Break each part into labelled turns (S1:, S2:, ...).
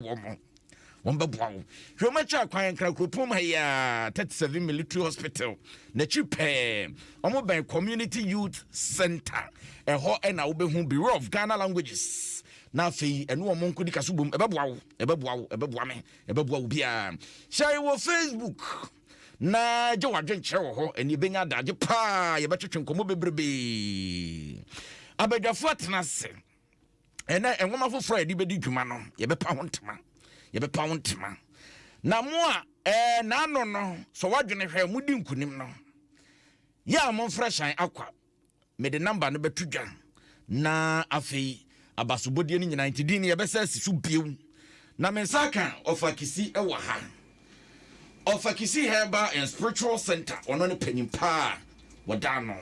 S1: Wɔn wɔn bɛboa wo. Hwɛ wɔn akyi akwan Nkran kuropɔn mu ha yi ara, 37 Military Hospital n'akyi pɛɛ. Wɔn bɛn Community Youth Center. Ɛhɔ ɛna wobɛhu Bureau of Ghana Languages. Na afei ɛne wɔn nkɔdi kaso bom. Ɛbɛboa wo, ɛbɛboa wo, ɛbɛboa me, ɛbɛboa wo biara. Hyɛ wɔ Facebook na gye w'adwenkyerɛ wɔ hɔ. Ɛne ɛbɛnya adagye paa, yɛbɛtwetwe nkɔmmɔ bebrebe. Abadwafoɔ atena ase. Ɛnɛ nwoma foforɔ a yɛde bɛdi dwuma no, yɛbɛpa ho ntoma, yɛbɛpa ho ntoma. Na mo a ɛɛ n'ano no, sɛ wadwene hwɛ modi nkunim no, yɛ a momfrɛ Hyɛn Akwa. Mede namba no bɛto dwa na afei abasobɔdeɛ no nyinaa nti din no yɛbɛsa asi so bio. Na me nsa aka Ɔfa Kisi wɔ ha. Ɔfa Kisi Herbal and Spiritual Center, ɔno ne panyin paa a wɔda ano.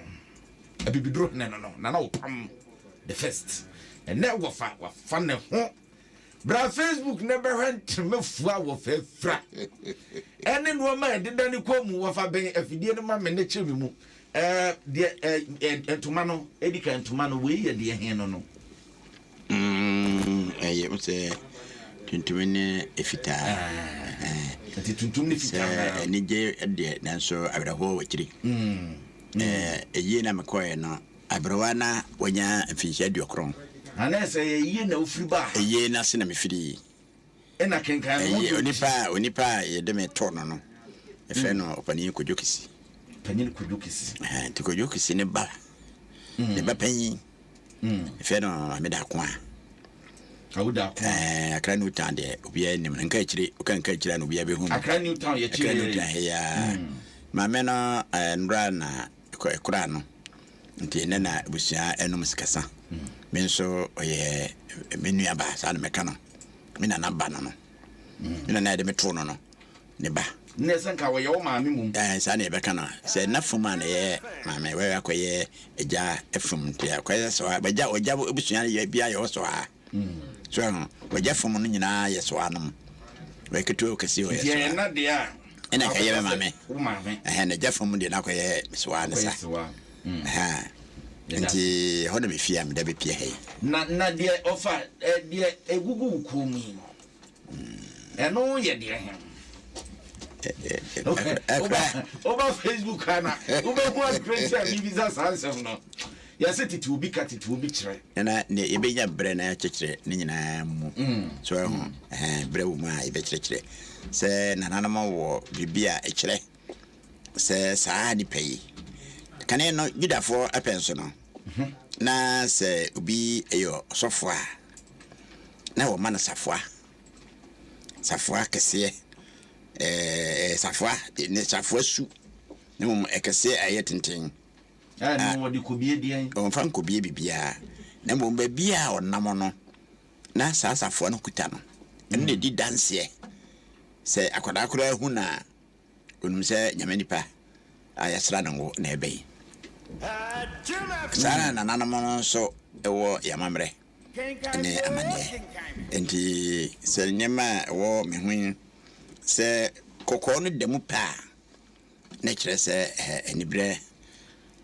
S1: Abibiduro hene no no, Nana Opam the first. Ɛnɛ wɔfa wafa ne ho. Bra Facebook na bɛhwɛ ntemafua a wɔfa afira ɛne nneɛma a ɛdeda ne kɔn mu. Wɔfa bɛn afidie no ma me ne kyerɛ me mu. Ɛɛ deɛ ɛɛ ntoma no edi kan ntoma no wei yɛ deɛ he no no.
S2: Mm, ɛyɛ m sɛ tuntum ne fitaa.
S1: Ah, nti tuntum ne fitaa.
S2: Sɛ anigye deɛ nanso awerɛhoɔ wɔ akyiri. Ɛyie na mekɔɛ no aberewa na wanya mfinhyia 90.
S1: Anaa sɛ ɛyie na wofiri baa ha.
S2: Ɛyie no ase na mefiri.
S1: Ɛna kenkan no ho
S2: deɛ onipa a onipa a yɛde me too no no yɛfrɛ no ɔpanin Kojo Kisi.
S1: Panyin Kojo Kisi.
S2: Nti Kojo Kisi ne ba ne ba panyin yɛfrɛ no Maame Dakoa.
S1: Awo Dakoa.
S2: Ɛɛ Accra New Town deɛ obiara nim no nka akyire woka nka akyire a na obiara bɛhu no.
S1: Accra New Town yɛ
S2: akyire. Accra New Town ha ya. Maame no nnora na ɛkora no nti ɛnɛ na abusua ɛnom sikasa. Me nso ɔyɛ me nua ba saa na mɛka no. Me nana ba no no. Me nana yɛde me too no no ne ba.
S1: Ne sɛ nka wɔyɛ wo maame mum.
S2: Ɛɛ saa na yɛbɛka no. Sɛ na fam a na ɛyɛ maame wɔyɛ akɔyɛ agya fam nti akɔyɛ sɛ agya ɔgya abusua yɛ bi ayɛ ɔsɔ a. So ɛho ɔgya fam no nyinaa yɛ sɔ anom. Ɔyɛ ketewa kɛse ɔyɛ sɔ.
S1: Nti ɛna deɛ a.
S2: Ɛna nka yɛ me maame.
S1: Wo maame.
S2: Ɛhɛn na agya fam deɛ na akɔyɛ sɔ ne sa. Ɛhɛn. Nti ɛhɔ na mefie a meda bɛpie ha yi.
S1: Na na deɛ ɔfa deɛ egugu wo kɔn mu yi, ɛno yɛ deɛ he? Woba Facebook a na wobɛhu adwene sɛ mebisa saa nsɛm no. Yɛsɛ tete obi ka tete obi kyerɛ.
S2: Na ne yɛbɛnya berɛ na yɛakyerɛkyerɛ ne nyinaa mu. So ɛho berɛ wɔ mu a yɛbɛkyerɛkyerɛ sɛ nananom wɔ biribi a ɛkyerɛ sɛ saa nipa yi kane no Yudafoɔ pɛn so no na sɛ obi yɛ ɔsɔfoɔ a na wɔma no safoa, safoa kɛseɛ, ɛɛ safoa ne safoa su na mmom ɛkɛseɛ a ɛyɛ tenten.
S1: Ɛna wɔde kɔbie deɛn?
S2: Wɔmfa nkɔbie biribiara na mmom baabi a ɔnam no na saa safoa no kuta no, ɛno na ɛdi danseɛ. Sɛ akwadaa koraa hu no a, Onim sɛ Nyame nipa a yɛasra no ngo na ɛbɛn. Saa ara na nananom no nso wɔ yɛn amammerɛ ne amanneɛ. Enti sɛ nneɛma a ɛwɔ me ho yi, sɛ kɔkɔɔ no da mu pɛ a, na ɛkyerɛ sɛ aniberɛ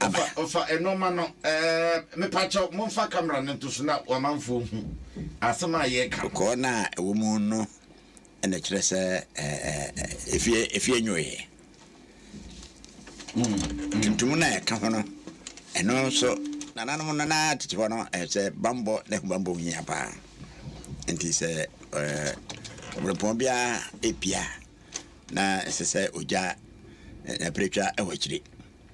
S2: aba.
S1: Ɔfa nneɛma no, ɛɛ, mepakyɛw, momfa camera no nto so na amanfoɔ hu asɛm a yɛreka no.
S2: Kɔkɔɔ no a ɛwɔ mu no na ɛkyerɛ sɛ efie efie nwoeɛ. Tuntum no a ɛka ho no, ɛno nso nananom no na tete hɔ no sɛ bammɔ na ɛho bammɔ hia paa. Nti sɛ ɔberempɔn biara epia na ɛsɛ sɛ ogya n'apiretwa wɔ akyire.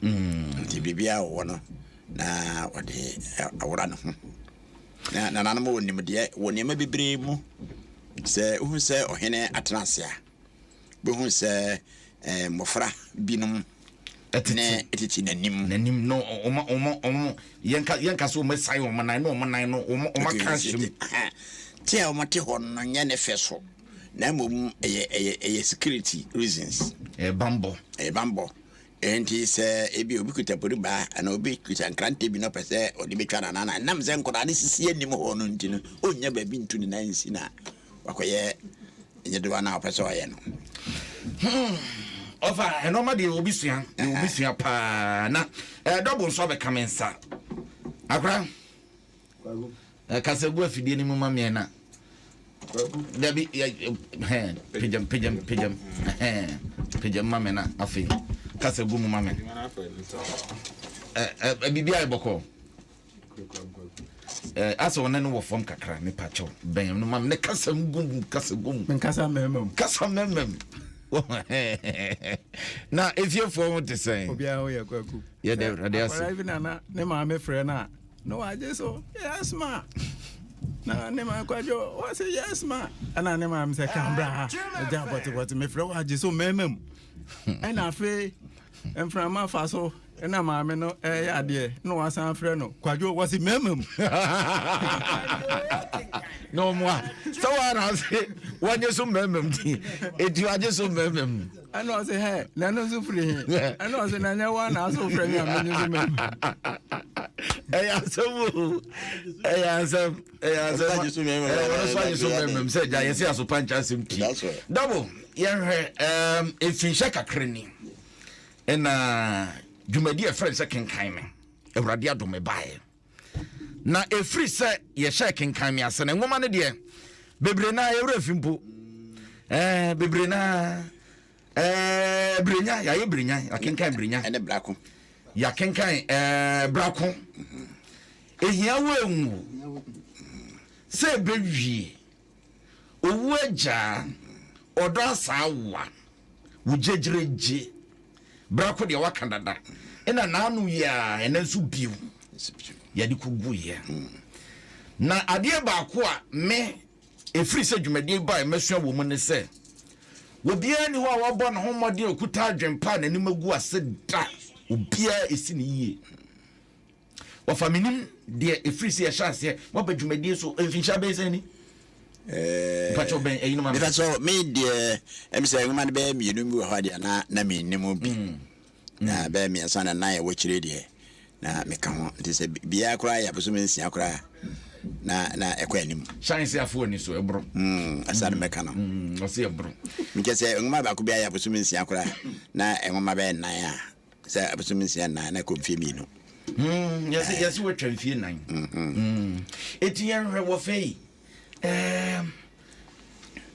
S2: Nti biribiara wɔwɔ no na wɔde awora ne ho. Na nananom wɔ nimdeɛ wɔ nneɛma bebree mu. Sɛ wohu sɛ ɔhene atena ase a, wobɛhu sɛ mmɔfra binom ne tete n'anim.
S1: N'anim no, wɔn wɔn wɔn yɛnka yɛnka sɛ wɔn asan wɔn nan na wɔn nan no wɔn wɔn aka ahyɛm.
S2: Te a wɔte hɔ no nyɛ ne fɛ so, na mmom ɛyɛ ɛyɛ ɛyɛ security reasons.
S1: Ɛyɛ bambɔ.
S2: Ɛyɛ bambɔ. Enti sɛ ebia obi kuta poribaa anaa obi kuta nkrante bi na ɔpɛ sɛ ɔde betwa no anaa na ɛnam sɛ nkwadaa no sisi anim hɔ no nti no, onnya baabi ntu ne nan nsi na wakɔyɛ nyedowa no a ɔpɛ sɛ ɔyɛ no.
S1: Hmm. Ɔfa ɛnɔɔma deɛ obi sua, deɛ obi sua paa na ɛdɔbo nso abɛka me nsa. Akora, kasa gu afidie no mu ma meɛ na. Dabi, hɛn, pagyam, pagyam, pagyam, hɛn, pagyam ma me na afei kasa gu mu ma me. Ɛ ɛ biribi ayɛ bɔkɔɔ. Ɛ asɛ ɔne no wɔ fam kakra, mepa kyɛw, bɛn no ma me ne kasa gu mu, kasa gu mu.
S3: Nkasa mmarima mu.
S1: Kasa mmarima mu. Na efiefoɔ ho te sɛn?
S3: Obiara ho yɛ kwaku.
S1: Yɛda Awurade ase.
S3: Akwadaa bi na na ne maame frɛ no a na wagye so yes ma na ne maame kwadwo wɔse yes ma ɛna ne maame sɛ ka bra ha agya bɔtebɔte mefrɛ wagye so mmarima mu ɛna afei mframa fa so ɛna maame no ɛyɛ adeɛ na wasan frɛ no kwadwo wɔse mmarima mu
S1: na ɔmo a sɛ wɔn ara se wɔnye so mmarima mu ti eti wagye so mmarima mu.
S3: Ɛna ɔse hɛ na ɛno nso firi he? Ɛna ɔse na nyɛ wo na aso frɛ me a menye so mmarima.
S1: Ɛyɛ asɛm o, ɛyɛ asɛm, ɛyɛ asɛm.
S2: Ɔno nso
S1: agye so mmarima mu sɛ gya yɛse asopa nkyɛ asɛm pii. Dabo yɛnhwɛ ɛɛm efinhyɛ kakra ni ɛna dwumadi a ɛfrɛ no sɛ kenkan me Awurade adom ɛbaeɛ. Na ɛfiri sɛ yɛhyɛɛ kenkan me ase no, nwoma no deɛ, bebree naa yɛwerɛ fi mpo. Ɛɛ bebree naa ɛɛ brenya yɛayɛ brenya yɛakenkan brenya.
S2: Ɛne brako.
S1: Yɛakenkan ɛɛ brako. Ehia wo enwu sɛ ɛbɛwie owu agyaa ɔdɔ asaawa wo gyegyeregye. Brako deɛ waka dada ɛna n'ano yi a ɛnɛ nso bio yɛde kɔguiɛ. Na adeɛ baako a me ɛfiri sɛ dwumadie ba a mɛsua wɔ mu ne sɛ obiara ni hɔ a wabɔ ne ho mmɔden a ɔkuta adwempa a n'anim agu ase da. Obiara ɛsi ne yie. Wɔfa menim deɛ ɛfiri sɛ yɛhyɛ aseɛ waba dwumadie so mfinhyia bɛyɛ sɛn ni? Mpakyɛw bɛn ɛyinom ano.
S2: Mepakyɛw me deɛ ɛmi sɛ nwoma no bɛyɛ mmienu bi wɔ hɔ deɛ na na menni mu bi na bɛyɛ mmiɛnsa na nan ɛwɔ akyire deɛ na meka ho nti sɛ biara koraa yɛ abosome nsia koraa na na ɛkɔ anim.
S1: Hyɛn sɛ afo ani so ɛboro.
S2: Asa no mɛka no.
S1: Ɔsɛ ɛboro.
S2: Mekyɛ sɛ nwoma baako biara yɛ abosome nsia koraa na nwoma bɛyɛ nan a sɛ abosome nsia nan na ɛkɔ mfie mmienu.
S1: Yɛsɛ yɛsɛ wɔatwa mfie nan. Eti yɛnhwɛ wɔ fɛ yi. Ɛɛm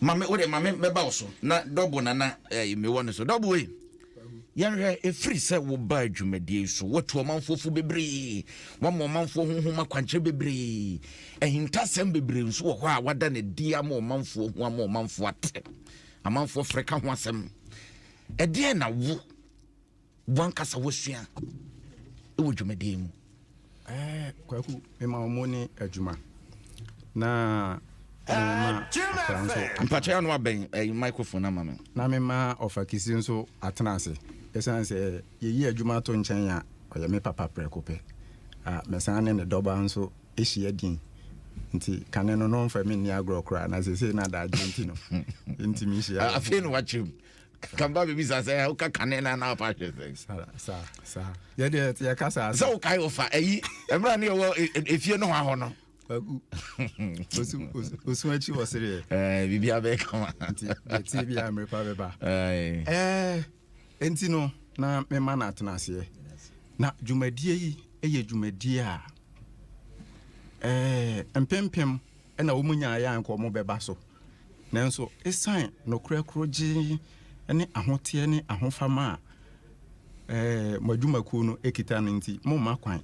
S1: mame wo de mame mɛba wo so na dɔbo nana ɛɛ mewɔ ne so dɔbo wei. Yɛnhwɛ ɛfiri sɛ woba adwumadie so woatu ɔmanfoɔ fo bebree wama ɔmanfoɔ honhom akwankyerɛ bebree ahintasɛm bebree nso wɔ hɔ a wada no adi ama ɔmanfoɔ hu ama ɔmanfoɔ ate amanfoɔ frɛ ka ho asɛm ɛdeɛn na wo W'ankasa woasua wɔ dwumadie yi mu?
S3: Ɛɛ Kwaku, mema wɔn ne adwuma na mema akora nso.
S1: Mpakyɛ ano abɛn ɛyi microphone ama me.
S3: Na mema ɔfakisi nso atena ase. Ɛsiane sɛ yɛyi adwuma to nkyɛn a, ɔyɛ me papa prɛko pɛ. A mesan ne ne dɔba nso hyia din. Nti kane no na ɔmfa me nni agorɔ koraa na seesei no adagyeɛ nti no, yɛntumi nhyia.
S1: Afei na wakyerɛ mu. Kamba bebisa sɛ woka kane na na apa hwɛ sɛ.
S3: Saa saa yɛdeɛ yɛka saa.
S1: Sɛ wokae wofa ayi mmerɛ ne yɛwɔ efie no hɔ no.
S3: Kwaku osu osu akyi wɔ sereɛ.
S1: Ɛɛ biribi abɛyɛ kama.
S3: Nti deɛ tie bi a mmerepa bɛba. Ɛɛ nti no na mema no atena aseɛ na dwumadie yi yɛ dwumadie a ɛɛ mpempem na wɔn nyaeɛ a nka wɔn bɛba so. Nanso esiane nokorɛ korɔgyee ne ahoteɛ ne ahofama a mo adwumakuo no kita no nti, momma kwan.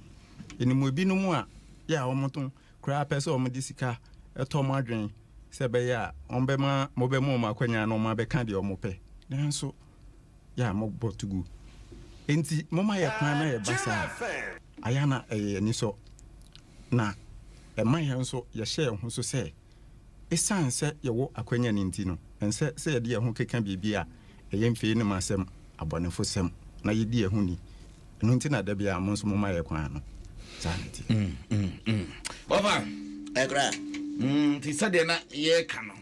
S3: Yɛnim ebinom a yɛ a wɔn koraa pɛ sɛ wɔde sika tɔ mo adwene sɛ ɛbɛyɛ a wɔbɛma mobɛma wɔn akwanya na wɔabɛka deɛ wɔpɛ, nanso yɛ a mobɔ to gu. Enti momma yɛ kwan na yɛba saa a, ayɛ a na ɛyɛ anisɔ, na ɛma yɛn nso yɛhyɛ yɛn ho so sɛ Esiane sɛ yɛwɔ akwannya no nti no, ɛnsɛ sɛ yɛde yɛn ho keka biribi a ɛyɛ mfei no mu asɛm, abɔnefosɛm, na yedi yɛn ho ni. Ɛno nti na da biara mo nso moma yɛn kwan no. Saa na
S1: ɛte. Ɔfa.
S2: Ɛkora.
S1: Nti sɛdeɛ na yɛreka no,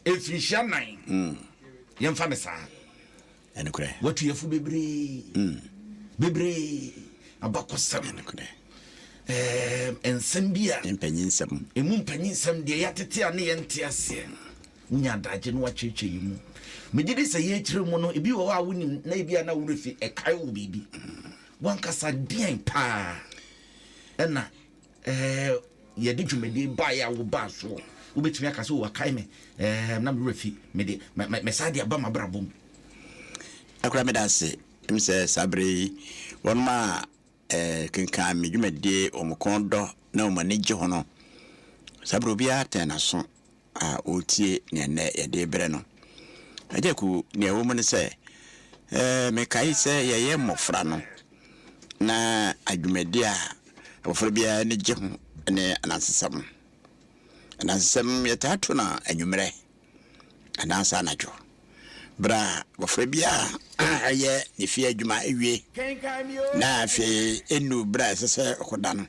S1: mfirihyia nnan, yɛmfa no saa.
S2: Ɛnokorɛ.
S1: Watu yɛfo bebree. Mm. Bebree. Abakɔsɛm.
S2: Ɛnokorɛ.
S1: Ɛɛm, nsɛm bi a.
S2: Mpanyinsɛm.
S1: Emu mpanyinsɛm deɛ yɛatete a ne yɛnte aseɛ. Wonya adagye na wakyerɛkyerɛ yɛn mu. Megye di sɛ yɛrekyerɛ mu no, ebi wɔ hɔ a wonim na ebi a na wo werɛ fi, ɛkae wo biribi. Wankasa deɛn paa ɛna ɛɛ yɛde dwumadie baeɛ a wobaa soɔ? Wobɛtumi aka sɛ, oh, akae me, ɛɛm, na me werɛ fi, mede, mɛ, mɛ, mɛsan de aba m'abrabɔ mu.
S2: Akora meda ase m sɛ saa berɛ yi wɔnom a kenkan me dwumadie wɔn kɔn dɔ na wɔn ani gye ho no, saa berɛ obiara tɛn n'aso a ɔretie nea nnɛ yɛde rebrɛ no. Agya Ku, nea ɛwɔ mu ne sɛ, mekae sɛ yɛyɛ mmɔfra no, na adwumadi a abɔfra biara ani gye ho ne anansesɛm. Anansesɛm yɛtaa to no anwummerɛ anaasɛ anadwo, berɛ a abɔfra biara ayɛ ne fie adwuma awie na afei ɛnnu berɛ a ɛsɛ sɛ ɔkɔda no,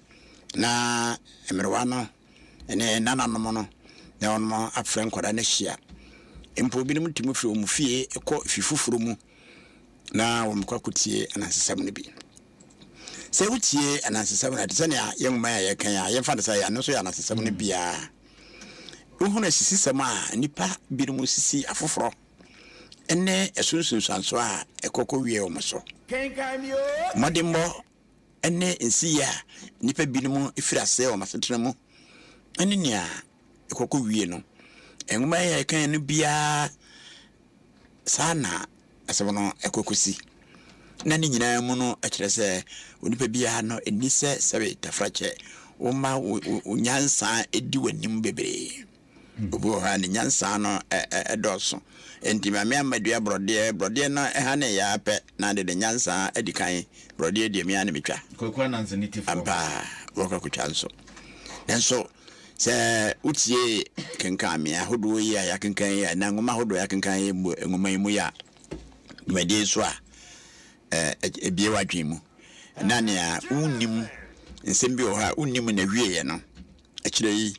S2: na mmerewa no ne nananom no na wɔn afrɛ nkwadaa no ahyia. Mpo binom tumi firi wɔn fie kɔ fi foforɔ mu na wɔn kɔ akɔtie anansesɛm no bi. Sɛ wotie anansesɛm no a, te sɛ nea yɛn nwoma a yɛka yi a, yɛmfa no sɛ ɛno nso yɛ anansesɛm no biara. Wohunu asisisɛm a nnipa binom sisi afoforɔ ne ɛso nsunsuansoɔ a ɛkɔ kɔwie wɔn so. Mmɔdemmɔ ne nsiyɛ a nnipa binom firi aseɛ wɔ wɔn asetena mu ne nea ɛkɔ kɔwie no. Nwoma yi a yɛka no biara saa na asɛm no ɛkɔ kɔsi. Na ne nyinaa mu no ɛkyerɛ sɛ onipa biara no ɛnni sɛ sɛbe tafrakyɛ woma wo nyansa di w'anim bebree. Obi wɔ hɔ a ne nyansa no dɔɔso. Enti Maame Ama dua borɔdeɛ, borɔdeɛ no hane yɛ ara pɛ na de ne nyansa adi kan. Borɔdeɛ deɛ me ara na metwa.
S1: Kwaku Ananse ne tifoɔ.
S2: Ampa ara, wɔkɔ akɔtwa nso. Nanso sɛ wotie kenkanmea ahodoɔ yi a yɛakenkan yi anaa nwoma ahodoɔ a yɛakenkan yi mu nwoma yi mu yi a, dwumadie yi so a, ɛbue w'adwene mu. Na nea wonnim, nsɛm bi wɔ hɔ a wonnim n'awieeɛ no, akyire yi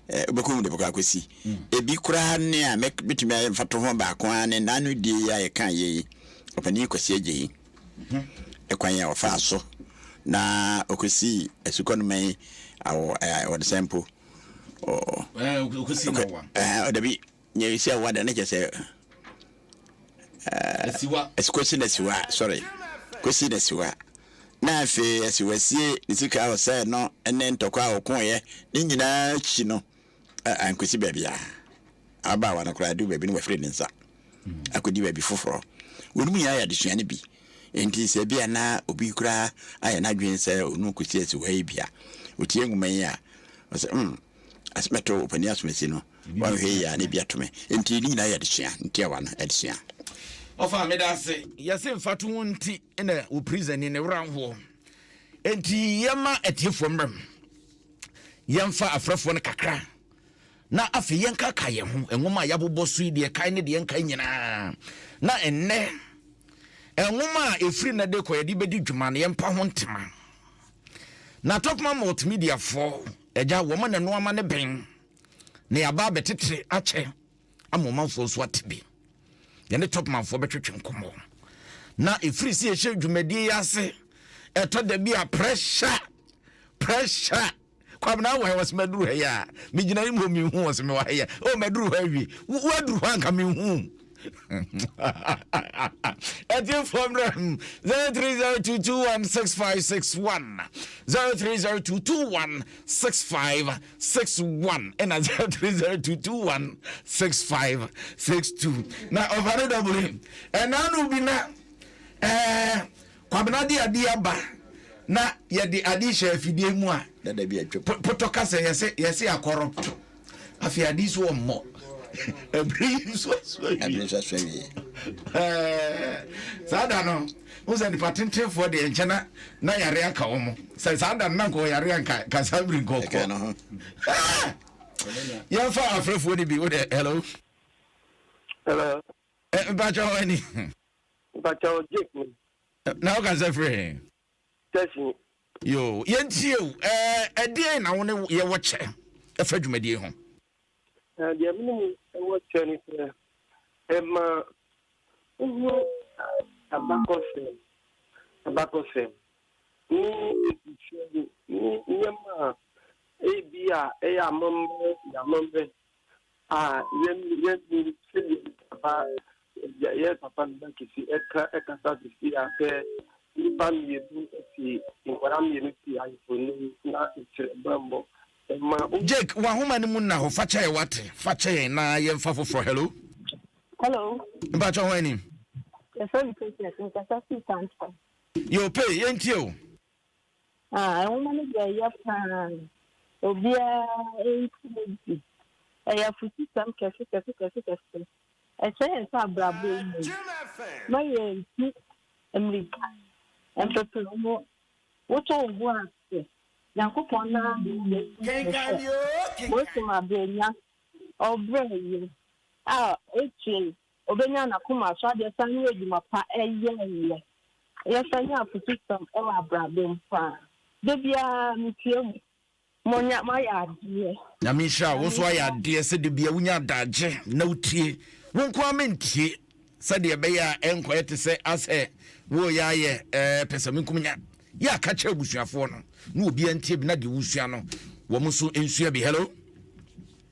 S2: wobɛkɔ mu de bɛkɔ akɔsi. Ebi koraa ne a mɛtumi ayɛ mfatoho baako ara ne n'ano die yi a yɛka yɛ yi, Ɔpanin Kwasi Agyei, ɛkwan a ɔfaa so na ɔkɔsii asukɔnoma yi awɔ wɔde sɛn mpo.
S1: Ɔkɔsii na wa.
S2: Dabi, nyɛ esi awa da ne kyɛ sɛ
S1: Asiwa.
S2: Kɔsi na siwa, sorry. Kɔsi na siwa. Na afei asiwasie ne sika a ɔsɛe no ne ntɔkwa a ɔkoeɛ ne nyinaa akyi no, ankɔsi baabiara. Ababaawa no koraa duu baabi no wafiri ne nsa akɔdi baabi foforɔ. Wɔn mu nyinaa yɛ adesua no bi. Enti sɛ bi a na obi koraa ayɛ n'adwene sɛ ɔno kɔsi asiwa yi bi a, ɔtie nwoma yi a, ɔsɛ mm, asɛmɛto ɔpanin asomasi no, wanhwɛ yie a na ebi ato me. Enti ne nyinaa yɛ adesua, ntiawa no adesua.
S1: Ɔfa meda ase. Yɛse mfatoho nti na wo prisoni ne werɛ ahoɔ. Enti yɛma atiefoɔ mmerɛ mu. Yɛmfa afrɛfoɔ no kakra na afei yɛnkaka yɛn ho nwoma a yɛabobɔ so yi deɛ ɛkae ne deɛ ɛnkae nyinaa. Na ɛnnɛ nwoma a ɛfiri nnɛ de kɔ yɛde bɛdi dwuma no yɛmpa ho ntema. Na Topman Multimediafoɔ agya wɔn na ɛnoama ne bɛn na yɛaba abɛtete akyɛ ama ɔmanfoɔ nso ate bi. Yɛne Topmanfoɔ bɛtwetwe nkɔmmɔ. Na ɛfiri sɛ yɛhyɛ dwumadie yi ase, ɛtɔ da bi a pressure, pressure. Kwabena wɔ ha wɔ sɛ maduru ha yi a, megyina yi mu menhu wɔ sɛ mewɔ ha yi a, oh maduru hɔ awie. Woaduru hɔ anka menhu. Atiefoɔ mmerɛ 0302216561 03022165 61 ɛna 0302216562 na ɔfa no dɔbole ɛna no bi na ɛɛ kwabena de adeɛ aba na yɛde adeɛ hyɛ afidie mu a potɔ ka sɛ yɛsɛ yɛsɛ akɔrɔpto afei adeɛ so ɔmmɔ ɛbere yi nso aso awie ɛɛ saa da no Wohu sɛ nipa tentenfoɔ deɛ nkyɛ na na yare aka wɔn. Sɛ saa da no na nka ɔyare a nka ka saa biri nka ɔkɔ. Yɛmfa afrɛfoɔ no bi wo deɛ hello.
S4: Hello.
S1: Eh, mpakyɛ hɔ ani.
S4: Mpakyɛ Jake ni.
S1: Na woka sɛ firi he?
S4: Tɛsi.
S1: Yo, yɛntie o. Ɛdeɛn na wo ne yɛwɔ kyɛ ɛfa dwumadie ho?
S4: Deɛ me ne mu wɔ kyɛ ne sɛ ɛma Wohu abakɔsɛm, abakɔsɛm ne abusua mu ne nneɛma a ebia ɛyɛ amammerɛ yɛ amammerɛ a yɛn yɛnnim sɛdeɛ yɛn papa yɛn papa Nana Kisi ɛka ɛkasa sisi a sɛ nnipa mmienu te nkwadaa mmienu te ahemfo anim na ɛkyerɛ bammɔ. Ɛma wo.
S1: Jake, w'ahoma no mu nna hɔ, fa kyɛ yɛn wate, fa kyɛ yɛn na yɛmfa foforɔ. Hello.
S5: Hello.
S1: Mpakyɛ hwan ni?
S5: Yɛfrɛ me Patience, mekasa firi Tantra.
S1: Yo, pay, yɛntie o.
S5: Ah, nwoma no deɛ ɛyɛ paa. Obiara ntie bi. Ɛyɛ afutusɛm kɛse kɛse kɛse kɛse. Ɛkyerɛ yɛn sɛ abrabɔ yi mu yi, ma yɛntu mmirika mpepere ho. Wotɔ wo bo ase. Nyankopɔn no ara na ɔbɛsi wo sɛ woasom abrɛnya, ɔbrɛ yɛ a akyire yi ɔbɛnya n'akoma so adeɛ san ne adwuma pa yɛeɛ. Yɛsan nya afotusɛm wɔ abrabɔ mu paa. Da biara metie mo. Monya moayɛ adeɛ.
S1: Nyame nhyira wo nso ayɛ adeɛ sɛ da bia wonya adagye na wotie. Wo nko ara mentie sɛdeɛ ɛbɛyɛ a ɛnkɔyɛ te sɛ asɛ woreyɛ ayɛ ɛɛ pɛsɛmenkominya. Yɛ a ka kyerɛ abusuafoɔ no na obiara ntie bi na deɛ wosua no wɔn nso nsua bi. Hello.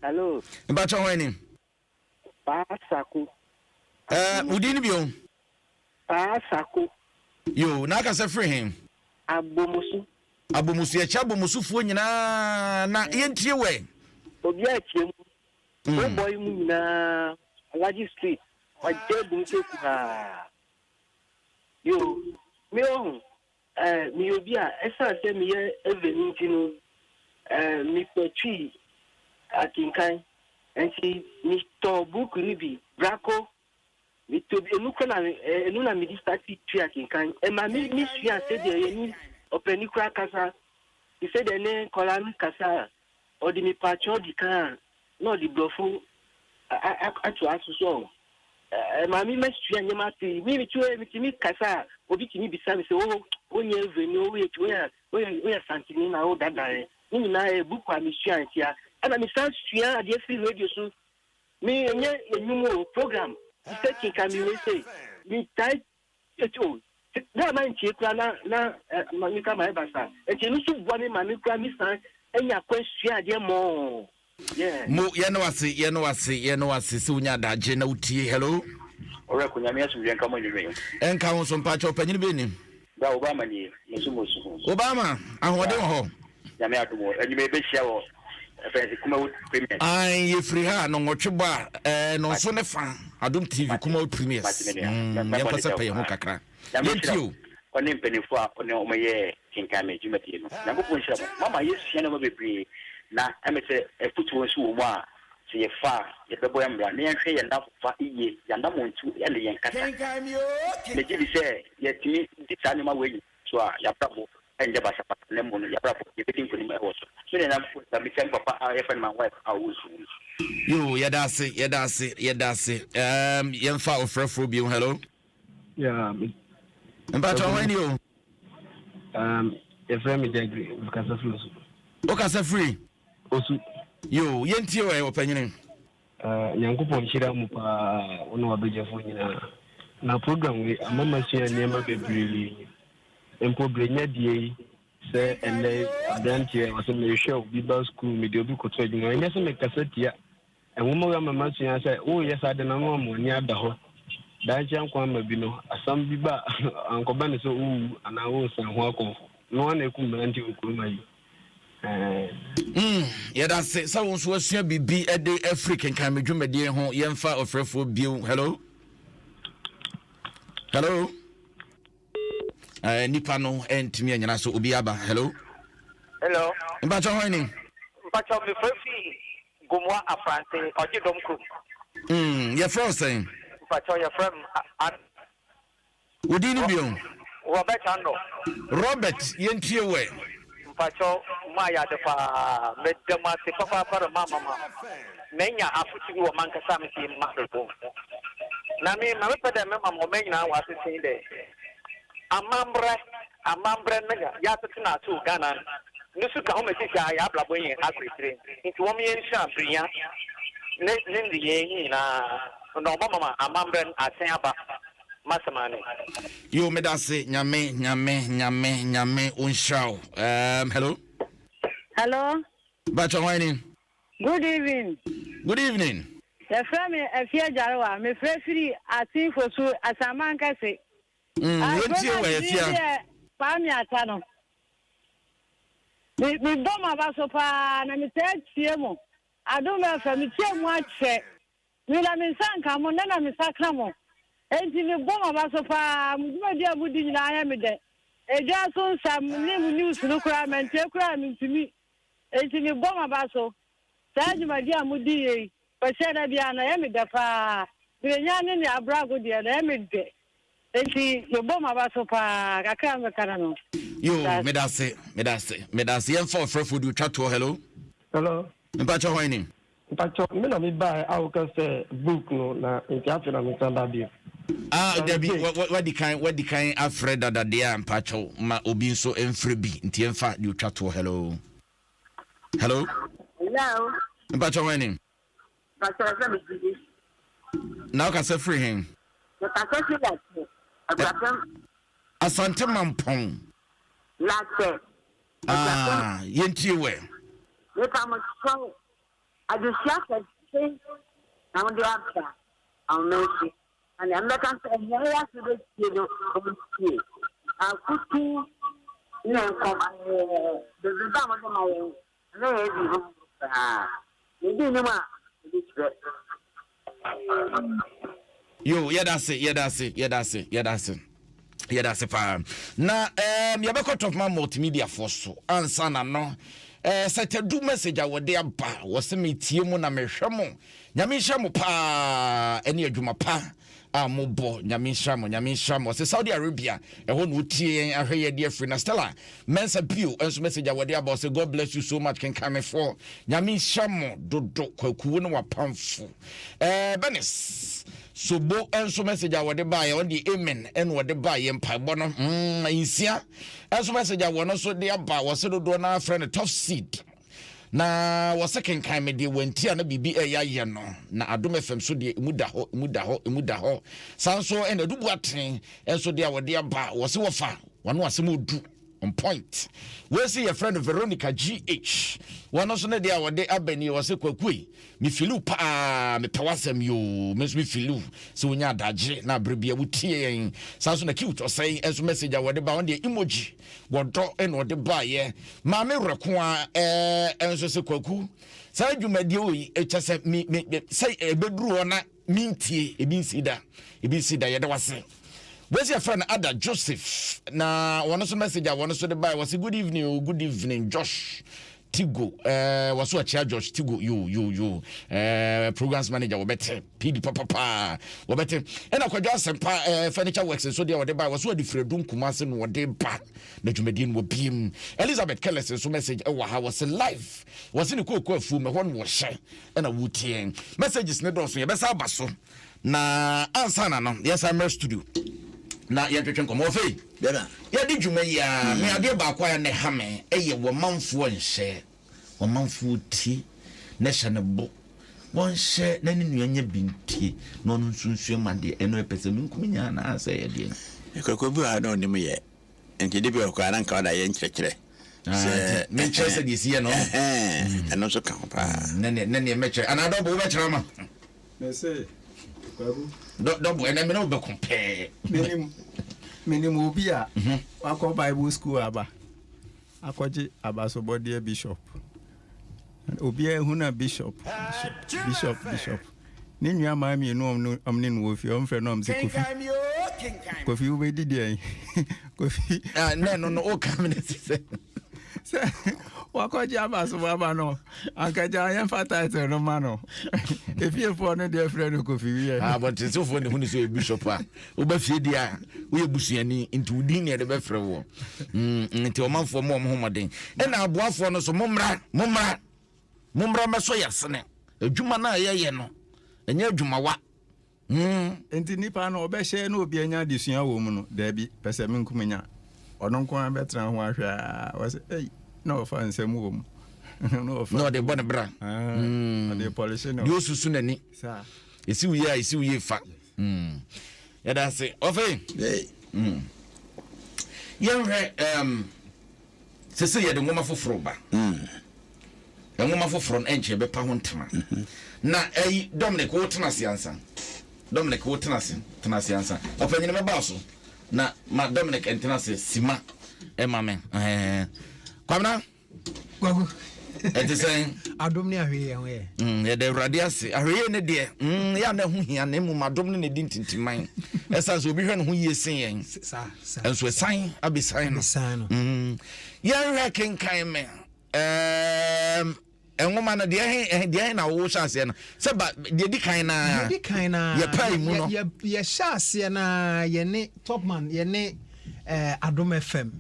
S4: Hello.
S1: Mpakyɛ hwan ni?
S4: Paa Sako.
S1: Ɛɛ wo din no bio?
S4: Paa Sako.
S1: Yo, na akasa firi he?
S4: Abomosu.
S1: Abomosu, yɛkyɛ Abomosufoɔ nyinaa na yɛntie wɛ.
S4: Obiara tie mu. Wo bɔ yi mu nyinaa, Alhaji Street, wagya agu mu sɛ kuhaa. Yo, me ɔho, eh, meyɛ obi a ɛsiane sɛ meyɛ Eveni nti no, eh, mepɛ Twi akenkan. Nti metɔɔ book no bi, Brako. Metɔ bi, enu kora na, eh, enu na mede starte Twi akenkan. Ɛma me mesua sɛdeɛ yɛne ɔpani koraa kasa. Te sɛdeɛ ne nkwadaa no kasa a, ɔde mepaakyɛw di kan a, na ɔde borɔfo atoa so so. Ɛma me masua nneɛma pii. Me me tuo metumi kasa a, obi tumi bisa me sɛ, oh, wonyɛ Eveni, woyɛ woyɛ woyɛ woyɛ Santini na wodada ɛ. Ne nyinaa yɛ buku a mesua ntia. Ɛna mesan sua adeɛ firi radio so. Me ɛnyɛ nnwom o, program te sɛ Kinkamire sei. Metae Eti o, bere a mantie koraa na na me koraa mayɛ basaa. Enti ɛno nso boa me ma me koraa me san nya kwan sua adeɛ more. Yeah.
S1: Mo, yɛne wo ase, yɛne wo ase, yɛne wo ase sɛ wonya adagye na wotie. Hello.
S6: Ɔwerɛ ko, Nyame asomdwoeɛ nka mo anwummerɛ yi.
S1: Ɛnka wo nso, mpakyɛw, panyin bɛn ni?
S6: Bra Obama nie, me nso mo su ho.
S1: Obama, ahoɔden wɔ hɔ?
S6: Nyame adom o, anwummerɛ yɛbɛhyia wɔ ɛfɛn sɛ Kumawood Premiers.
S1: Ae, yɛfiri ha nnɔnwɔtwe bɔ a, ɛɛ nnɔnso ne fa, Adom TV, Kumawood Premiers.
S6: Mate me nua,
S1: Mm,
S6: mɛbɔ
S1: yɛnkɔ
S6: ne
S1: sɛ
S6: dɛw
S1: pɛ yɛn ho
S6: paa.
S1: kakra.
S6: Nyame nhyira
S1: Yɛntie
S6: wo
S1: o.
S6: ɔne mpaninfoɔ a ɔne wɔn yɛɛ kenkan me dwumadie no. Nyankopɔn nhyira mo. Moama yɛsua nnoɔma bebree na ɛmɛ sɛ afutuo nso wɔ mu a sɛ yɛfa a yɛbɛbɔ yɛn bra na yɛnhwɛ yɛn nnamfofa yie, yɛn anamontu ne yɛn kasa. Megye di sɛ yɛtumi di saa nnoɔma wei nyinaa so a yɛabrabɔ ɛnyɛ basabasa na mmom no yɛabrabɔ yɛbɛdi nkonim wɔ so. Me nana mpo na mekyia me papa a yɛfrɛ no my wife a ɔwɔ nsuo mu.
S1: Yoo yɛda ase yɛda ase yɛda ase um, yɛmfa ɔfrɛfoɔ bio hello.
S7: Yeah, me.
S1: Mpatsɔ hwan ni o?
S7: Um, yɛfrɛ me Jagri, mekasa firi Osu.
S1: Wokasa firi?
S7: Osu.
S1: Yoo, yɛntie wɔ ɔpanyini.
S7: Uh, Nyankopɔn nhyira mu paa, wo ne wabɛgyafoɔ nyinaa. Na program wei ama masua nneɛma bebree. Mpo berɛnya die yi, sɛ ɛnnɛ aberanteɛ ɔsɛ mehwɛ obi ba sukuu, mede obi kɔto adwuma. Ɛnyɛ sɛ mekasa tia Nwoma wei ama masua sɛ woreyɛ saa de no na ama w'ani ada hɔ. Daakye anko ama bi no, asɛm bi ba a, ankɔba no sɛ worewu anaa woresan ho akɔmfo. No ara na ɛkum mmeranteɛ wɔ kurom ha yi. Ɛɛ.
S1: Mm, yɛda ase sɛ wo nso asua biribi de afiri kenkan me dwumadie ho. Yɛmfa ɔfrɛfoɔ bio. Hello? Hello? Uh, nipa no ntumi anyina so obi aba. Hello?
S8: Hello.
S1: Mpakyɛ hwan ni?
S8: Mpakyɛ mefrɛ fi Gomoa Afrante, ɔgye dɔm kurom.
S1: Mm, yɛfrɛ wo sɛn?
S8: Mpakyɛ yɛfrɛ m
S1: Wo din no bio?
S8: Robert Ano.
S1: Robert, yɛntie wo ɛ.
S8: Mpakyɛ mo ayɛ ade paa. Meda mo ase papaapa rema ama ma manya afotu bi wɔ mankasa me fie m'abrabɔ mu. Na me ma mepɛ dɛ mema ma ɔman nyinaa wɔasese dɛ amambrɛ amambrɛ no na yɛatsetse no ato Ghana no so ka ho ma sisi a yɛabrabɔ yi akɔ ekyir ntsi wɔma yɛnsua Brenya ne ne ndzeyɛɛ yi nyinaa na ɔbɛma ma amambrɛ no asan aba. M'asɛm ara ni.
S1: Yoo medase nyame nyame nyame nyame onhyira wo um, hello.
S9: Hello.
S1: Bacha hwan ni?
S9: Good evening.
S1: Good evening.
S9: Yɛfrɛ me Afia Gyarewa. Mefrɛ firi Asin Fosu, Asaman Kɛse.
S1: Mm, yɛntie wɔ Afia.
S9: Kwame Ata no. Me mebɔ m'aba so paa na metaa tie mo. Adom FM, metie mo akyɛ. Me na me nsa nka mo, nnɛ na me nsa ka mo. Enti mebɔ m'aba so paa. Mo dwumadi a modi nyinaa yɛ me dɛ. Edwa so nsɛm ne mo news no koraa mantie koraa a mentumi. Enti mebɔ m'aba so. Saa dwumadi a modi yei, Kwasiada biara no, ɛyɛ me dɛ paa. Berenya ne ne Abrago deɛ no, ɛyɛ me dɛ. Enti mebɔ m'aba so paa. Kakra a mɛka no no.
S1: Yoo, medase, medase, medase. Yɛmfa ɔfrɛfoɔ deɛ ɔtwa toɔ. Hello.
S4: Hello.
S1: Mpakyɛ hwan ni?
S4: Mpakyɛ me na me bae a woka sɛ book no na nti afei na me san ba bio.
S1: Ah dabi wadi kan wadi kan afrɛ dada deɛ a mpakyɛw ma obi nso mfrɛ bi nti yɛmfa deɛ otwa toɔ hello hello.
S10: Hello.
S1: Mpakyɛw hwan ni?
S10: Mpakyɛw ɛfɛ me gidi.
S1: Na wokasa firi hen?
S10: Mekasa firi Lakyɛ. Aguapem.
S1: Asante Mampɔn.
S10: Lakyɛ.
S1: Ah, yɛntie wɛ.
S10: Mepa mo kyɛw, adesua kɛse na mode aba ahomansi. Na nea mebɛka sɛ nea ɛyɛ aso bɛtie no, ɔntie. Afotu ne nkɔm ɛɛ bebrebe a mode ma yɛn, ɛno yɛ adi ho paa. Medi nim a, mede kyerɛ.
S1: Yo, yɛda ase, yɛda ase, yɛda ase, yɛda ase. Yɛda ase paa. Na um, yɛbɛkɔ Topman Multimedia foɔ so ansa na no. Eh, sɛ tadu message a wɔde aba wɔ sɛ metie mu na mehwɛ mo. Nyame nhyira mo paa ɛne adwuma pa a mobɔ. Nyame nhyira mo, Nyame nhyira mo. Ɔsɛ Saudi Arabia ɛhɔ na ɔtie yɛn ahwɛ yɛ de afiri. Na Stella Mensa bio nso message a wɔde aba ɔsɛ God bless you so much kenkanmefoɔ. Nyame nhyira mo dodo Kwaku wo ne wapamfo. Eh, Bernice Sobo nso message a wɔde baeɛ ɔno deɛ amen ɛna wɔde baeɛ mpaebɔ no nsia nso message a wɔn nso de aba wɔsɛ dodoɔ no afrɛ no tough seed na wɔsɛ kenkan me deɛ wɔnti a na biribi ɛyɛ ayɛ no na Adom FM so deɛ emu da hɔ emu da hɔ emu da hɔ saa nso ɛna adubu atene nso deɛ a wɔde aba wɔsɛ wɔfa wɔn asɛm odu on point wei sɛ yɛfrɛ no Veronica GH wɔn nso ne deɛ a wɔde aba nie wɔsɛ kwakue Me feel wo paa mepɛ w'asɛm yoo me nso me feel wo sɛ wonya adagye na abere bia wotie yɛn saa nso na cute ɔsɛe nso message a wɔde ba wɔn deɛ emoji wɔdɔ ɛna ɔde baayɛ maame werɛ ko a ɛɛ nso sɛ kwaku saa dwumadie wɔ yi ɛkyɛ sɛ me me sɛ ɛbɛduru hɔ na mentie ebi nsi da ebi nsi da yɛda wase wɔsi ɛfrɛ no Ada Joseph na wɔn nso message a wɔn nso de baayɛ wɔsi good evening o good evening Josh Tigo eh, wɔso akyia Josh Tigo yo yo yo eh, programs manager wɔbɛte PD papapaa wɔbɛte ɛna kwadwo asɛmpa eh, furniture works nso deɛ wɔde ba wɔso ade firadu nkuma ase na wɔde ba na dwumadie no wɔbiem Elizabeth Kellis nso message ɛwɔ ha wɔse live wɔse ne kooko afuo mɛhɔ no wɔhyɛ ɛna wotie messages ne dɔɔso yɛbɛsa aba so Na ansa na no, yɛsan mmra studio na yɛntwetwe nkɔmmɔ. Ɔfei, yɛde dwuma yi a, me adeɛ baako a na ɛha me ɛyɛ wɔmanfoɔ nhyɛ, wɔmanfoɔ tie na ɛhyɛ ne bo. Wɔnhyɛ na ne nua nya bi ntie na ɔno nso nsua mu adeɛ. Ɛno ɛpɛ sɛ me nko menya anaasɛ ɛyɛ deɛn?
S2: Nkurɔfoɔ bi wɔ ha na ɔnim yɛ. Nti de bi wɔ koraa na nka ɔda yɛ nkyerɛkyerɛ.
S1: Ah, sɛ menkyerɛ sɛ deɛ ɛsi yɛ no.
S2: Ɛno nso ka ho paa.
S1: Ne neɛ mɛkyerɛ anaa dɔbo wobɛkyerɛ ama.
S3: Mese, Kwaku.
S1: Dɔbo, ɛnɛ me ne wo bɛko pɛɛ.
S3: Menim, menim obi a mhm. wakɔ Bible school aba akɔgye abasobɔdeɛ bishop. Obiara ehu na bishop, bishop, bishop, bishop. Ne nua maa mmienu ɔm ne no wɔ fie, ɔm frɛ no ɔm sɛ Kofi. Kofi wobɛdi deɛn? Kofi.
S1: Ah, ne no no, woka me ne sɛ.
S3: Sɛ wakɔgye abasobɔ aba no anka gya yɛmfa title no ma no efiefoɔ no deɛ frɛ no kofi wiɛ
S1: ah, abɔntensefoɔ ne hunu sɛ ɔyɛ bishop a woba fie deɛ a woyɛ busuani nti wo din ne ɛde bɛfrɛ woɔ mm, nti ɔmanfoɔ ma ɔmo ho mmɔden ɛna aboafoɔ no so mommra mommra mommra mɛsɔ yɛasene adwuma no a yɛyɛ no ɛnyɛ adwumawa
S3: Hmm. Enti nipa no ɔbɛhyɛ na obi anya adesua wɔ mu no, daabi, pɛ sɛ me nko menya. Ɔno nko ara bɛtena ho ahwɛ a, ɔsɛ, ei, na ɔfa nsɛm wɔ mu.
S1: na ɔfa. Na ɔde bɔ ne bra.
S3: Ah, hmm. Ɔde pɔlehye no.
S1: Deɛ osusu n'ani. Saa. Esi wo yie a, esi wo yie fa. Hmm. Yɛda ase. Ɔfei. Hmm. Yɛnhwɛ um, sese yɛde nwoma foforɔ ba. Hmm. Nwoma foforɔ no ɛnkyɛ yɛbɛpa ho ntoma. Na ɛyi Dominic wo tena ase ansa. Dominic wo tena ase tena ase ansa. Ɔpanyin mɛba so na ma Dominic ntena ase sima ɛma me. Ɛɛ Kwabena.
S11: Kwaku.
S1: Ɛte sɛn?
S11: Adom ne ahwɛyie ho yɛ.
S1: Yɛda Awurade ase. Ahwɛyie ne deɛ, yɛ a na ɛho hia na mmom adom no na ɛdi ntintiman. Ɛsiane sɛ obi hwɛ ne ho yie sen yɛn.
S11: Saa, saa.
S1: Nso ɛsan abesan no.
S11: Abesan no.
S1: Yɛnhwɛ kenkan me. Ɛɛm, nwoma no deɛ he deɛ he na wohyɛ aseɛ no sɛ ba deɛ di kan naa.
S11: Deɛ di kan naa.
S1: Yɛpae mu no.
S11: Yɛhyɛ aseɛ naa yɛne Topman yɛne eh, Adom FM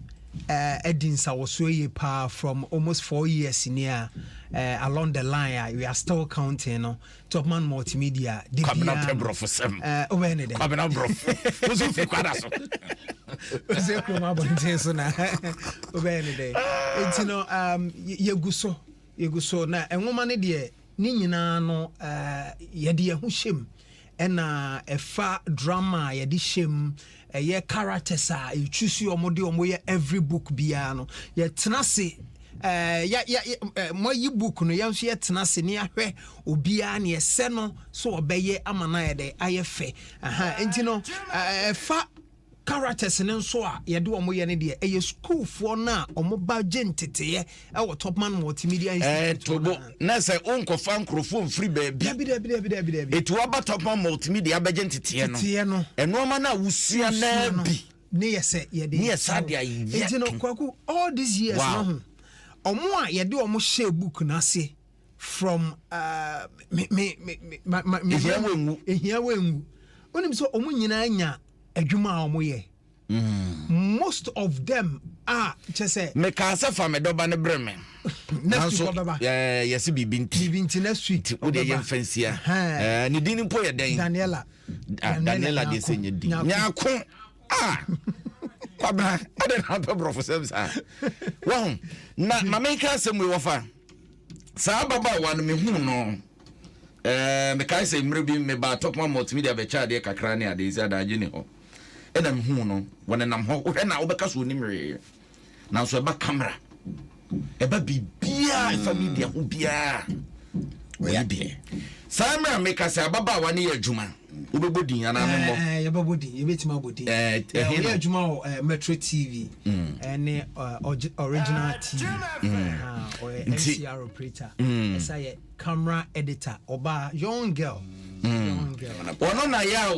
S11: eh, adi nsawɔsoɔ yie paa from almost 4 years ni a eh, along the line a we are still counting no. Topman Multimedia de
S1: Kwabena
S11: biara
S1: pɛ
S11: no,
S1: borɔfo sɛm.
S11: Wobɛyɛ ne dɛn?
S1: Kwabena borɔfo. Wo nso firi kwada so.
S11: Ɔsɛ kurom abɔnten so na wobɛyɛ ne dɛn? Nti no yɛgu so, yɛgu so na nwoma no deɛ ne nyinaa no yɛde yɛn ho hyɛ mu, ɛna ɛfa drama a yɛde hyɛ mu, ɛyɛ characters a yɛtwi so ɔmo de ɔmo yɛ every book biara no, yɛtena ase ya ya moayi book no, yɛn nso yɛtena ase ne yɛahwɛ obiara ne yɛsɛ no so ɔbɛyɛ ama no ayɛ dɛ ayɛ fɛ. Aha nti no ɛfa characters no nso a yɛde wɔn yɛ no deɛ, ɛyɛ sukuufoɔ no a wɔn ba gye nteteeɛ ɛwɔ Topman Multimedia Institute.
S1: Tobo na sɛ wonkɔfa nkurɔfoɔ mfiri baabi.
S11: Dabi, dabi, dabi, dabi, dabi.
S1: Ɛti woaba Topman Multimedia abɛgye nteteɛ no.
S11: Teteɛ no.
S1: Ɛnoɔma no a wosua naa
S11: no
S1: bi
S11: ne yɛ sɛ yɛde
S1: ne yɛ saa de ayɛ.
S11: Nti no, Kwaku, all these years no ho ɔmo a yɛde ɔmo hyɛ book n'ase from me me me me ma ma me
S1: Ehia wo enwu.
S11: Ehia wo enwu. Onim sɛ ɔmo nyinaa nya adwuma a ɔmo yɛ. Most of them a kyɛ sɛ
S1: Mekaa sɛ fa me dɔba no brɛ me.
S11: Next week ɔbɛba.
S1: Yɛse biribi nti.
S11: Biribi nti next week
S1: nti wodeɛ
S11: ɔbɛba.
S1: yɛmfa nsia.
S11: Ɛhɛn.
S1: Ne din no mpo yɛ dɛn?
S11: Daniela.
S1: Ah, Daniela deɛ sɛ nyɛ din.
S11: Nyako.
S1: Nyako. Ah, Kwabena, adɛn na wopɛ borɔfo sɛm saa? Wahu na ma menka asɛm wei, wɔfa saa ababaawa no, mehu no mekae sɛ mmerɛ bi mebaa Topman Multimedia bɛkyɛ adeɛ kakra ne adeɛ sɛ adagye ne hɔ, ɛna mehu no wɔnenam hɔ, wohwɛ na wobɛka so onim hwee, nanso ɛba camera, ɛba biribiaa, ɛfa media ho biaa, wɔyɛ bi. Saa mmerɛ a meka sɛ ababaawa no yɛ adwuma, wobɛbɔ din anaa memmɔ?
S11: Yɛbɛbɔ din, yɛbɛtumi abɔ din.
S1: Ɛhe
S11: ɔyɛ
S1: no?
S11: adwuma wɔ Metro TV ɛne Original TV. Ah, ɔyɛ MCR operator, ɛsa yɛ camera editor, ɔbaa, young girl, young girl.
S1: Ɔno na yɛ a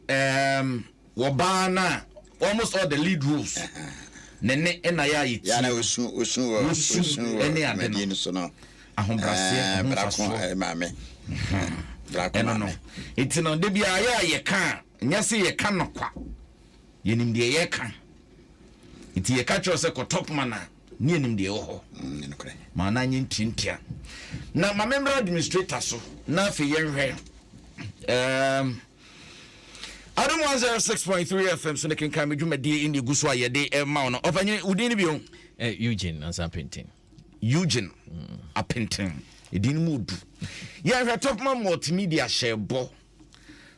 S1: wɔyɛ wɔbaa no a almost all the lead roles ne ɛna yɛ a yɛtie.
S2: Yana osu osu wɔ
S1: Osu
S2: osu wɔ
S1: ɛne ade no.
S2: dwumadie no so no.
S1: Ahobrɛaseɛ ho
S2: Brako
S1: mfasoɔ.
S2: Maame brako
S1: Ɛno no
S2: maame.
S1: Nti no da biara yɛ a yɛka a, nyɛ sɛ yɛka no kwa, yɛnim deɛ yɛka. Nti yɛka kyerɛ wo sɛ kɔ Topman a, ne yɛnim deɛ ɛwɔ hɔ.
S2: Nokorɛ.
S1: Ma na nyɛ ntiantia na ma memmra administrator so na afei yɛnhwɛ Adom 106.3 FM so ne kenkan me dwumadie ne ɛgu so a yɛde ma wo no. Ɔpanyini, wo din no bio?
S12: Eugene Ansa Apenten.
S1: Eugene Apenten, ɛdin no mu odu. Yɛhwɛ Topman Multimedia hyɛ bɔ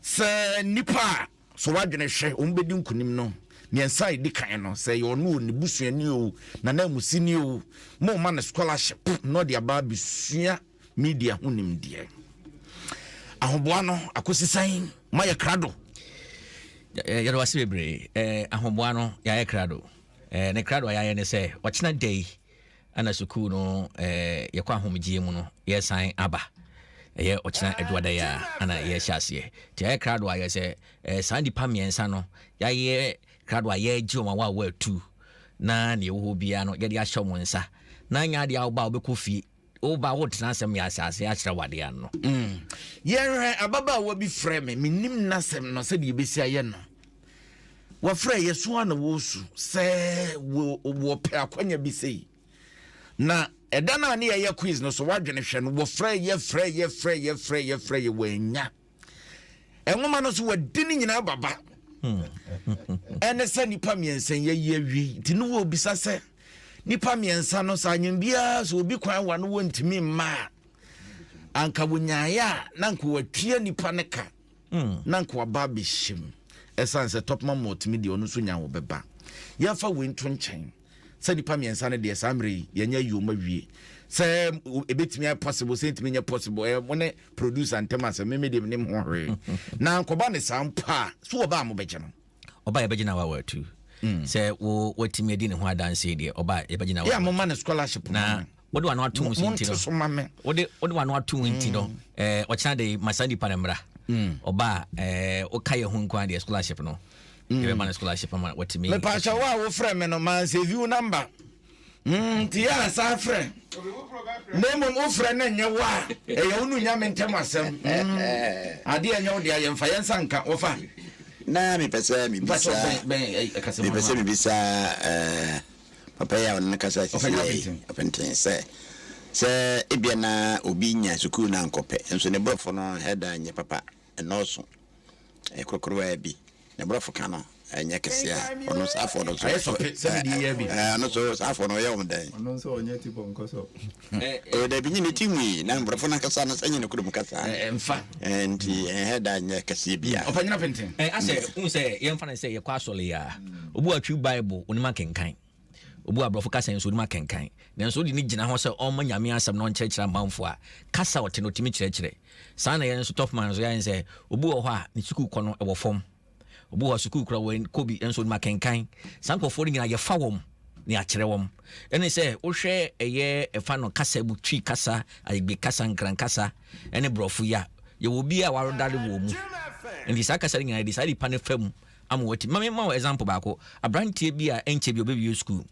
S1: sɛ nnipa a so wadwene hwɛ wɔn bɛdi nkonim no mmiɛnsa a ɛdi kan no, sɛ ɛyɛ ɔno o, ne busuani o, nana amusini o, mo ma no scholarship na ɔde aba abɛsua media ho nimdeɛ. Ahoboa no akɔsi sɛn? Moayɛ krado?
S12: Yɛde wase bebree. Ahoboa no yɛayɛ krado. Ne krado a yɛayɛ ne sɛ ɔkyena da yi ana sukuu no yɛkɔ ahomegyeɛ mu no, yɛsan aba. Ɛyɛ ɔkyena adwuada yi a ana yɛhyɛ aseɛ. Nti yɛayɛ krado a yɛ sɛ saa nnipa mmiɛnsa no, yɛayɛ krado a yɛregye wɔn a wɔatu na neɛ ɛwɔ hɔ biara no yɛde ahyɛ wɔn nsa na nyɛ adeɛ a woba a wobɛkɔ fie, woba wotena asɛm yɛ asase akyerɛ wadeɛ ano.
S1: Yɛhwɛ ababaawa bi frɛ me, menim n'asɛm no sɛdeɛ yɛbɛsi ayɛ no. Wɔfrɛ yɛ so a na wɔresu sɛ wɔpɛ akwanya bi sei. Na ɛda no a ne yɛyɛ quiz no so wadwene hwɛ no, wɔfrɛ yɛ frɛ yɛ frɛ yɛ frɛ yɛ frɛ yɛ wɔanya. Nwoma no so wɔadi ne nyinaa baba. Ɛne sɛ nnipa mmiɛnsa yɛyi awie nti ne wɔbisa sɛ nnipa mmiɛnsa no sɛ anyem biara sɛ obi kwan wa no wɔntumi mma a, anka wɔnyaeɛ a na anka wɔatua nnipa no ka na anka wɔaba abɛhyɛ mu. Ɛsiane sɛ Topman Multimedia ɔno nso nya wɔbɛba. Yɛmfa wei nto nkyɛn sɛ nnipa mmiɛnsa no deɛ saa mmerɛ yi yɛnyɛ ayi wɔn awie sɛ ɛbɛtumi ayɛ possible sɛ ɛntumi nyɛ possible, ɛyɛ mo ne producer ntɛm asɛm, meme deɛ menim ho hwee. Na nkɔba ne saa mpo a, so wɔba a mobɛgye no?
S12: Ɔba yɛbɛgye no a wawɔ atu. Sɛ wo watumi adi ne ho adanse deɛ ɔba a yɛbɛgye na
S1: Yɛ a moma no scholarship
S12: na wode wano ato mu nti no wode wode wano ato mu nti no ɛɛ ɔkyena de ma saa nipa no mmra ɔba a ɛɛ woka yɛ ho nko deɛ scholarship no yɛbɛma no scholarship ama watumi.
S1: Mepaakyɛ wo a wofrɛ me no ma nsɛvi wo namba nti yɛ a saa frɛ na mmom wofrɛ no nyɛ wo a ɛyɛ wo no nyame ntɛm asɛm adeɛ ɛnyɛ wo deɛ yɛmfa yɛnsa nka wɔfa.
S2: Na mepɛ sɛ mebisa mepɛ sɛ mebisa ɛɛ papa yi a ɔne no kasa sisi yɛ ɔpɛnten sɛ sɛ ebia na obi nya sukuu na ankɔpɛ nso ne borɔfo no hɛda nyɛ papa ɛnɔɔso ɛyɛ korokorowa bi ne borɔfo ka no ɛnyɛ kɛse a ɔno saa afɔ no so
S1: ayɛ sɔpe sɛ mede yɛ bi
S2: ɔno so saa afɔ no ɔyɛ wɔn dɛn
S3: ɔno nso ɔnyɛ ti pɔnkɔ so
S2: o dabi nye ne ti nwi na mborɔfo no ankasa no sɛ nye ne kurom kasa
S1: mfa
S2: nti ɛhɛ da nyɛ kɛseɛ bia
S1: ɔpanyina penten
S12: asɛ wohu sɛ yɛmfa no sɛ yɛkɔ asɔre yi a obi watwi bible onim akenkan obi wɔ aborɔfo kasa nso onim akenkan nanso wode ne gyina hɔ sɛ ɔmma nyame asɛm na ɔnkyerɛkyerɛ amanfo a kasa ɔte no ɔtumi kyerɛkyerɛ saa na yɛn nso top man nso yɛayɛ sɛ obi wɔ hɔ a ne sukuu kɔ no ɛwɔ fam Obi wɔ hɔ a sukuu koraa wankɔ bi nso onim akenkan. Saa nkurɔfoɔ no nyinaa yɛfa wɔn na yɛakyerɛ wɔn. Ɛne sɛ wohwɛ ɛyɛ ɛfa no kasa mu Twi kasa, Ayigbe kasa, Nkran kasa ɛne Borɔfo yi a, yɛwɔ obi a warodare wɔ mu. Nti saa kasa no nyinaa yɛde saa nipa no fa mu ama wati. Ma memma wo example baako. Aberanteɛ bi a ɛnkyɛ bi ɔbɛwie sukuu.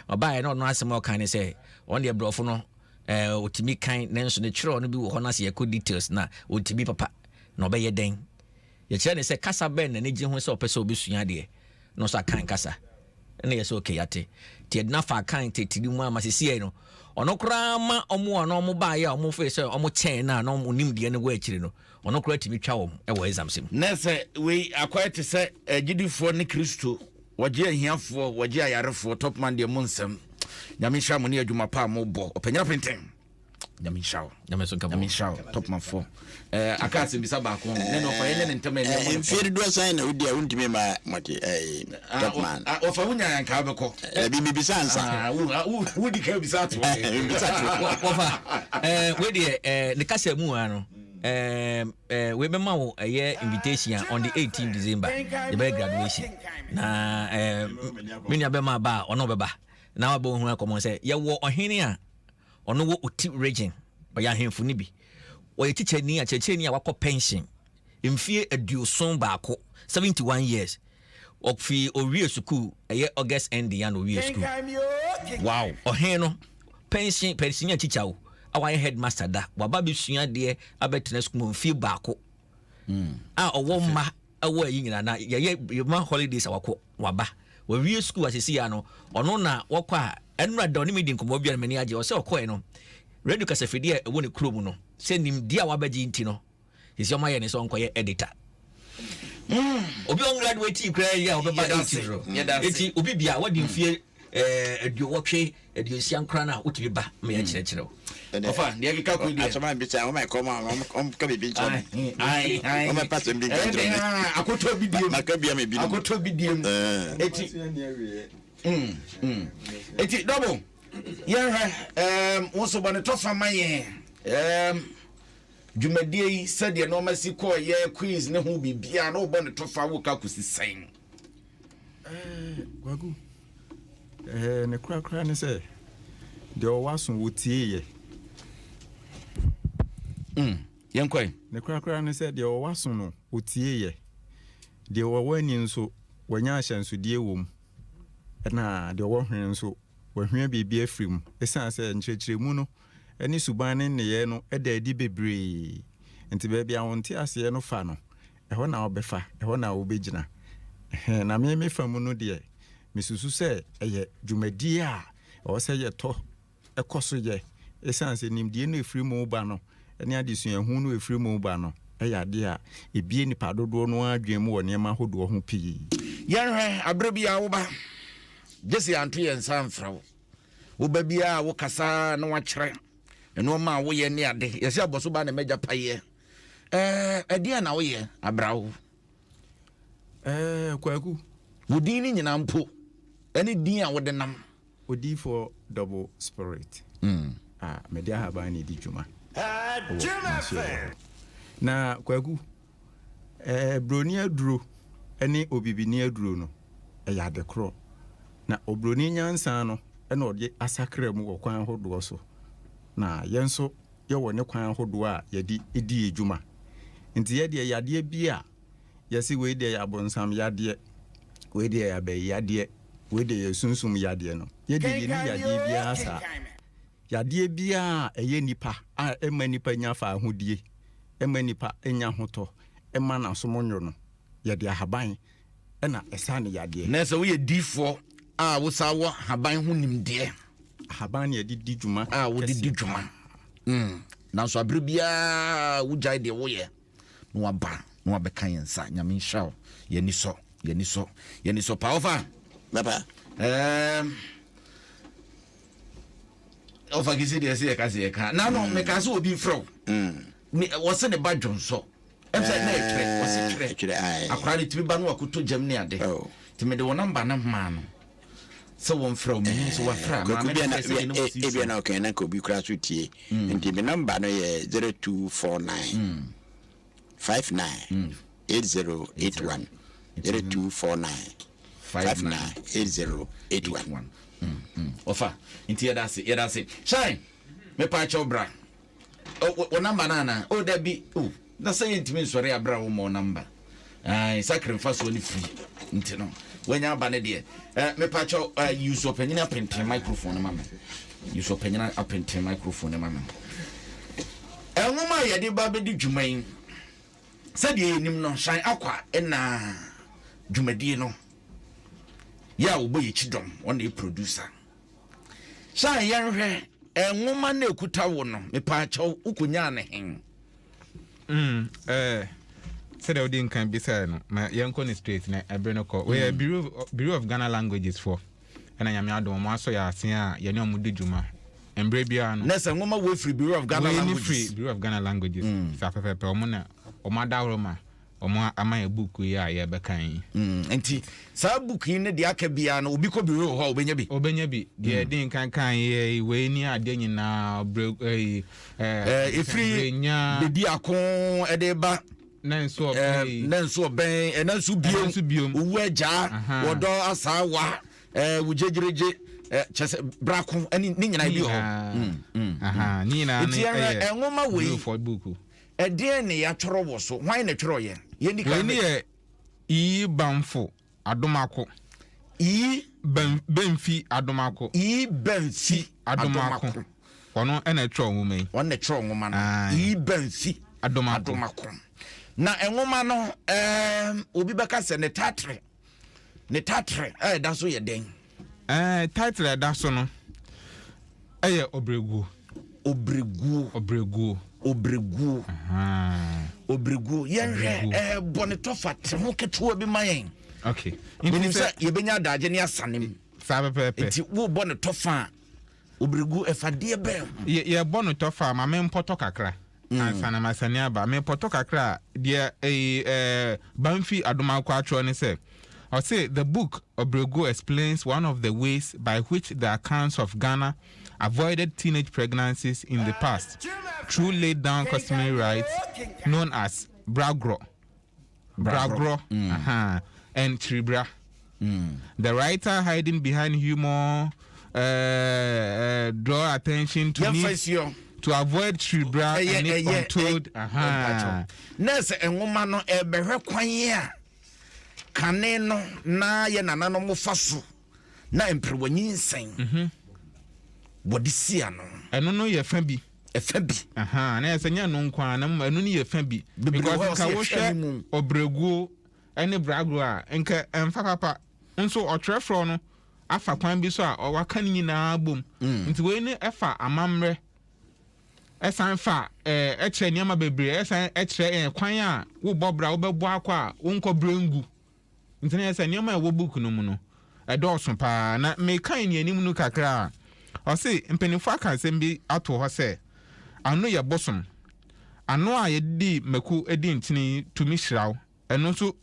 S12: Ɔbaeɛ na ɔno asɛm a ɔka ne sɛ ɔno deɛ Borɔfo no ɛɛ ɔtumi kan nanso ne twerɛ no bi wɔ hɔ no sɛ yɛkɔ details na ɔntumi papa na ɔbɛyɛ dɛn. Yɛkyerɛ no sɛ kasa bɛn na n'ani gye ho sɛ ɔpɛ sɛ ɔbɛsua adeɛ na ɔsɛ Akan kasa. Ɛna yɛ sɛ okay yɛate. Nti yɛde no afa Akan tete no mu ama sesiei no ɔno koraa ma ɔmo a na ɔmo baeɛ a ɔmo fee sɛ ɔmo kyɛn no a na ɔmo nimdeɛ no wɔ akyire no ɔno koraa tumi twa wɔn wɔ exams mu.
S1: Nɛ sɛ wei akɔyɛ te sɛ agyidifoɔ ne Kristo, wɔgye ahiafoɔ, wɔgye ayarefoɔ, Topman deɛ mo nsɛm. Nyame nhyira mo ne adwuma pa a mobɔ. Ɔpanyina Penten. Nyame nhyira wo.
S12: Nyame nso nka
S1: mo. Nyame nhyira wo. Topmanfoɔ. Eh, aka asɛmbisa baako. Ne na ɔfa yɛnyɛ ne ntɛm ɛnyɛ mo.
S2: Mfie dodoɔ sɛn na wodi a wontumi ma mɔte ɛɛ Topman.
S1: Ɔfa wo nyaa nka wobɛkɔ.
S2: Ɛbi mebisa ansa.
S1: Wodi ka bisa ato.
S2: Bisa ato.
S12: Wɔfa ɛɛ wei deɛ ɛɛ ne kasa mu ano. Ɛɛ ɛɛ wei bɛma wo ɛyɛ invitation on the 18 December yɛbɛyɛ graduation na ɛɛ me nua bɛma aba a ɔno bɛba na wabɛ ohun akɔmɔ sɛ yɛwɔ ɔhene a Ɔno wɔ Oti region. Ɔyɛ ahemfo no bi. Ɔyɛ tikyani, akyerɛkyerɛni a wakɔ pension mfie 71, 71 years. Ɔfi owie sukuu, ɛyɛ August ending a na owie sukuu.
S1: Wow.
S12: Ɔhen no, pension, pension tikya o, a wayɛ headmaster da, waba abɛsua adeɛ abɛtena sukuu mu mfie baako. A ɔwɔ mma ɛwɔ ayi nyinaa na yɛyɛ yɛma holidays a wakɔ waba wawie sukuu asisi ya no ɔno na wɔkɔ a ɛnura da ɔne mi di nkɔmɔ bi a m'ani agye ɔsɛ ɔkɔɛ no radio kasafidie a ɛwɔ ne kurom no sɛ nimdeɛ a wabɛgye nti no sisi ɔma yɛ ne sɛ ɔnkɔyɛ editor obi ɔn graduate koraa yi a ɔbɛba eti so eti obi bia wɔde mfie aduowɔtwe aduosia nkora no a wotumi ba ma yɛkyerɛkyerɛ wo.
S1: Ɔfa deɛ ɛkeka kɔ deɛ.
S2: Asɛm a bisa wɔn ɛkɔm a wɔn ka biribi nkyerɛ mi. Wɔn ɛpa asɛm bi nka nkyerɛ mi.
S1: Akotɔ bi diem.
S2: Maka bia mi bi nom.
S1: Akotɔ bi diem. Eti eti dɔbɔ yɛhwɛ ɛɛm woso bɔ ne tɔfa ma yɛn ɛɛm dwumadie yi sɛdeɛ nneɛma si kɔɔ yɛ quiz ne ho biribiara na wɔbɔ ne tɔfa wo ka kɔsi sɛn.
S3: Kwaku, ne korakora ne sɛ deɛ ɔwɔ aso wɔtieeɛ.
S1: Yɛnkɔe.
S3: Ne korakora ne sɛ deɛ ɔwɔ aso no ɔtieeɛ, deɛ ɔwɔ ani nso wanya ahyɛnsodeɛ wɔ mu, ɛna deɛ ɔwɔ hwene nso wahwia biribi afiri mu. Ɛsiane sɛ nkyerɛkyerɛmu no ne suban ne nneyɛɛ no da adi bebree nti, baabi a wo nteaseɛ no fa no, Ɛhɔ na wobɛfa, ɛhɔ na wobɛgyina. Ɛhɛn, na me me fa mu no deɛ, mesusu sɛ ɛyɛ dwumadie a ɛwɔ sɛ yɛtɔ kɔ so yɛ, ɛsiane sɛ nimdeɛ no a ɛfiri mu ba no ne adesuahu no a ɛfiri mu ba no yɛ adeɛ a ɛbue nnipa dodoɔ no ara adwene mu wɔ nneɛma ahodoɔ ho pii.
S1: Yɛnhwɛ, aberɛ biara woba, gye sɛ yɛanto yɛn nsa amfrɛ wo. Woba biara wokasa na woakyerɛ nnoɔma a woyɛ ne ade. Yɛsɛ abɔso ba na m'agya paeɛ. Ɛɛ, ɛdeɛn na woyɛ, Abrawo?
S3: Ɛɛ, Kwaku.
S1: Wo din no nyinaa mpo, ɛne din a wode nam.
S3: Odiyifoɔ Double Spirit a mede ahaban na ɛdi dwuma wɔ m'asoɛeɛ hɔ. Na Kwaku, ɛɛ, Broni aduro ne Obibini aduro no, ɛyɛ ade korɔ. Na obroni nyansa no na ɔde asakra mu wɔ kwan ahodoɔ so, na yɛn nso yɛwɔ ne kwan ahodoɔ a yɛde di yɛ dwuma. Nti yɛ deɛ yadeɛ bi a yɛse wei deɛ yɛ abonsam yadeɛ, wei deɛ yɛ abayi yadeɛ, wei deɛ yɛ sunsum yadeɛ no, yɛ deɛ yɛnni yadeɛ biara saa. Yadeɛ biara a ɛyɛ nipa a ɛma nipa nya faahodie, ɛma nipa nya ahotɔ, ɛma n'asom nwo no, yɛde ahaban na ɛsa no yadeɛ.
S1: Na sɛ woyɛ difoɔ a wosan wɔ ahaban ho nimdeɛ.
S3: Ahaban na yɛde di dwuma
S1: A wode di dwuma. Mm. Nanso abere biara wogyae deɛ woyɛ na waba na wabɛka yɛn nsa. Nyame nhyira wo. Yɛni sɔ. Yɛni sɔ. Yɛni sɔ paa. Ɔfa.
S2: Papa.
S1: Um, ɔfa kisi deɛ sɛ yɛka sɛ yɛka. Na no, mm. meka sɛ obi mfrɛ wo. Mm. Wɔse ne ba dwonsɔ. Ɛm sɛ na ɛtwerɛ, wɔse twerɛ. Akwadaa no tumi ba no wakoto gyam ne ade. Oh. Nti mede wo namba no maa no sɛ wɔmfrɛ wo. Menim sɛ wafrɛ a maame no frɛ sɛ yɛne wo si
S2: Ebia na ɔkɛn na nka obi koraa so tie. Mm. Nti me namba no yɛ 0249 59 8081 0249 59 8081.
S1: Ɔfa nti yɛda ase yɛda ase. Shine mepa akyɛw bra. Wo namba no anaa? Oh, dabi. Oh, na sɛ yɛntumi nsɔre aberɛ a wommɔ wo namba. Ae, sakre mfasoɔ no firi nti no wanya aba no deɛ. Eh, mepakyɛw, eh, use ɔpanyin apenten microphone no ma me. Use ɔpanyin apenten microphone no ma me. Nwoma a yɛde ba bɛdi dwuma yi, sɛdeɛ yɛnim no, Shan Akwa na dwumadie no yɛ a wɔbɔ yɛkyi dɔm, wɔn na yɛ producer. San yɛnhwɛ nwoma no ekuta wo no, mepaakyɛw, wokonyaa no hen?
S13: Mm, eh, sɛdeɛ wodi nkan bisaeɛ no, ma yɛnkɔ no straight na ɛbere no kɔ. Wɔyɛ mm. Bureau, Bureau of Ghana Languages foɔ. Ɛna Nyame adom wɔn asɔ yɛ ase a yɛne wɔn di dwuma. Mmerɛ biara no.
S1: Na sɛ nwoma wei firi Bureau of Ghana Languages.
S13: Wei ne firi Bureau of Ghana Languages. Mm. Saa pɛpɛpɛ wɔn na wɔn adaworo ma Wɔn ama yɛ book yi a yɛrebɛkan yi.
S1: Mm, nti saa book yi ne deɛ aka biara no obi kɔ bureau hɔ a obɛnya bi.
S13: Obɛnya bi. Deɛ ɛdi mm. nkan kan yɛ wei ni adeɛ nyinaa ɔbrɛ ɛyi.
S1: Ɛɛ efiri bedi ako ɛde ba.
S13: Na nso ɔbɛn yi.
S1: Na nso ɔbɛn ɛna nso biom.
S13: Ɛna nso biom.
S1: Owu agya wɔdɔ asaawa ɛɛ wugyegyeregye ɛɛ kyɛ sɛ brako ɛne ne nyinaa bi wɔ hɔ.
S13: Ne nyinaa
S1: ne ɛyɛ. Nwoma wei. Ɛdeɛn ne yɛatwerɛ wɔ so? Hwan na ɛtwerɛeɛ? Yɛnni kan
S13: Wei ne yɛ Iyi Bamfo Adomako.
S1: Iyi.
S13: Bamfi Adomako.
S1: Iyi Bamfi Adomako.
S13: Ɔno na ɛtwerɛ nwoma yi.
S1: Ɔno na ɛtwerɛ nwoma no. Iyi Bamfi
S13: Adomako.
S1: Adomako. Na nwoma no, ɛɛm, obi bɛka sɛ ne title, ne title a ɛda so yɛ dɛn?
S13: Ɛɛ, title a ɛda so no ɛyɛ Ɔbrɛguo.
S1: Ɔbrɛguo.
S13: Ɔbrɛguo.
S1: Ɔbrɛguo. Ɔbrɛguo. Yɛnhwɛ ɛɛ bɔ ne tɔfa te ho ketewa bi ma yɛn.
S13: Okay.
S1: Menim sɛ yɛbɛnya adagye ne asanem.
S13: Saa pɛpɛɛpɛ.
S1: Nti wobɔ ne tɔfa a Obregu ɛfa deɛ bɛn ho?
S13: Yɛ yɛbɔ no tɔfa a, ma mempɔtɔ kakra ansa na masane aba. Mepɔtɔ kakra a, deɛ ɛyi ɛɛ Bamfi Adomankwa atwerɛ ne sɛ, ɔse the book Obregu explains one of the ways by which the Akans of Ghana avoided teenage pregnancies in the past through laid down customary rites known as bragorɔ. Bragorɔ mm. and Kyiribra. Mm. The writer hiding behind humor uh, uh, draw attention to need to avoid Kyiribra and its untold.
S1: Nurse nwoma no ɛbɛhwɛ kwan a kane no na yɛ nananom fa so na mperewa nyinsɛn mhm. wɔde si ano.
S13: Ɛno no yɛ fa bi.
S1: Ɛfa bi.
S13: Ahaa, na yɛ sɛ nyɛ ɛno nko ara, na mmom ɛno no yɛ fa bi.
S1: Bebree
S13: Because
S1: wɔ hɔ a
S13: nka
S1: ɔsɛ yɛhwɛ
S13: wohwɛ
S1: anim.
S13: ɔbrɛguo ne bragorɔ a, nka ɛmfa papa. Nso ɔtwerɛforɔ no afa kwan bi so a ɔ- waka ne nyinaa bom. Nti wei no ɛfa amammerɛ, ɛsan fa ɛɛ ɛkyerɛ nneɛma bebree, ɛsan ɛkyerɛ yɛn kwan a wobɔ bra, wobɛbɔ akɔ a wonkɔ brɛ ngu. Nti na ɛyɛ sɛ nneɛma a ɛwɔ book no mu no, ɛdɔɔso paa. Na mekan nnianim no kakra a, ɔse mpanimfoɔ aka asɛm bi ato hɔ sɛ, ano yɛ bosom. Ano a yɛde di mako di nkyene yi tumi hyira wo. Ɛno nso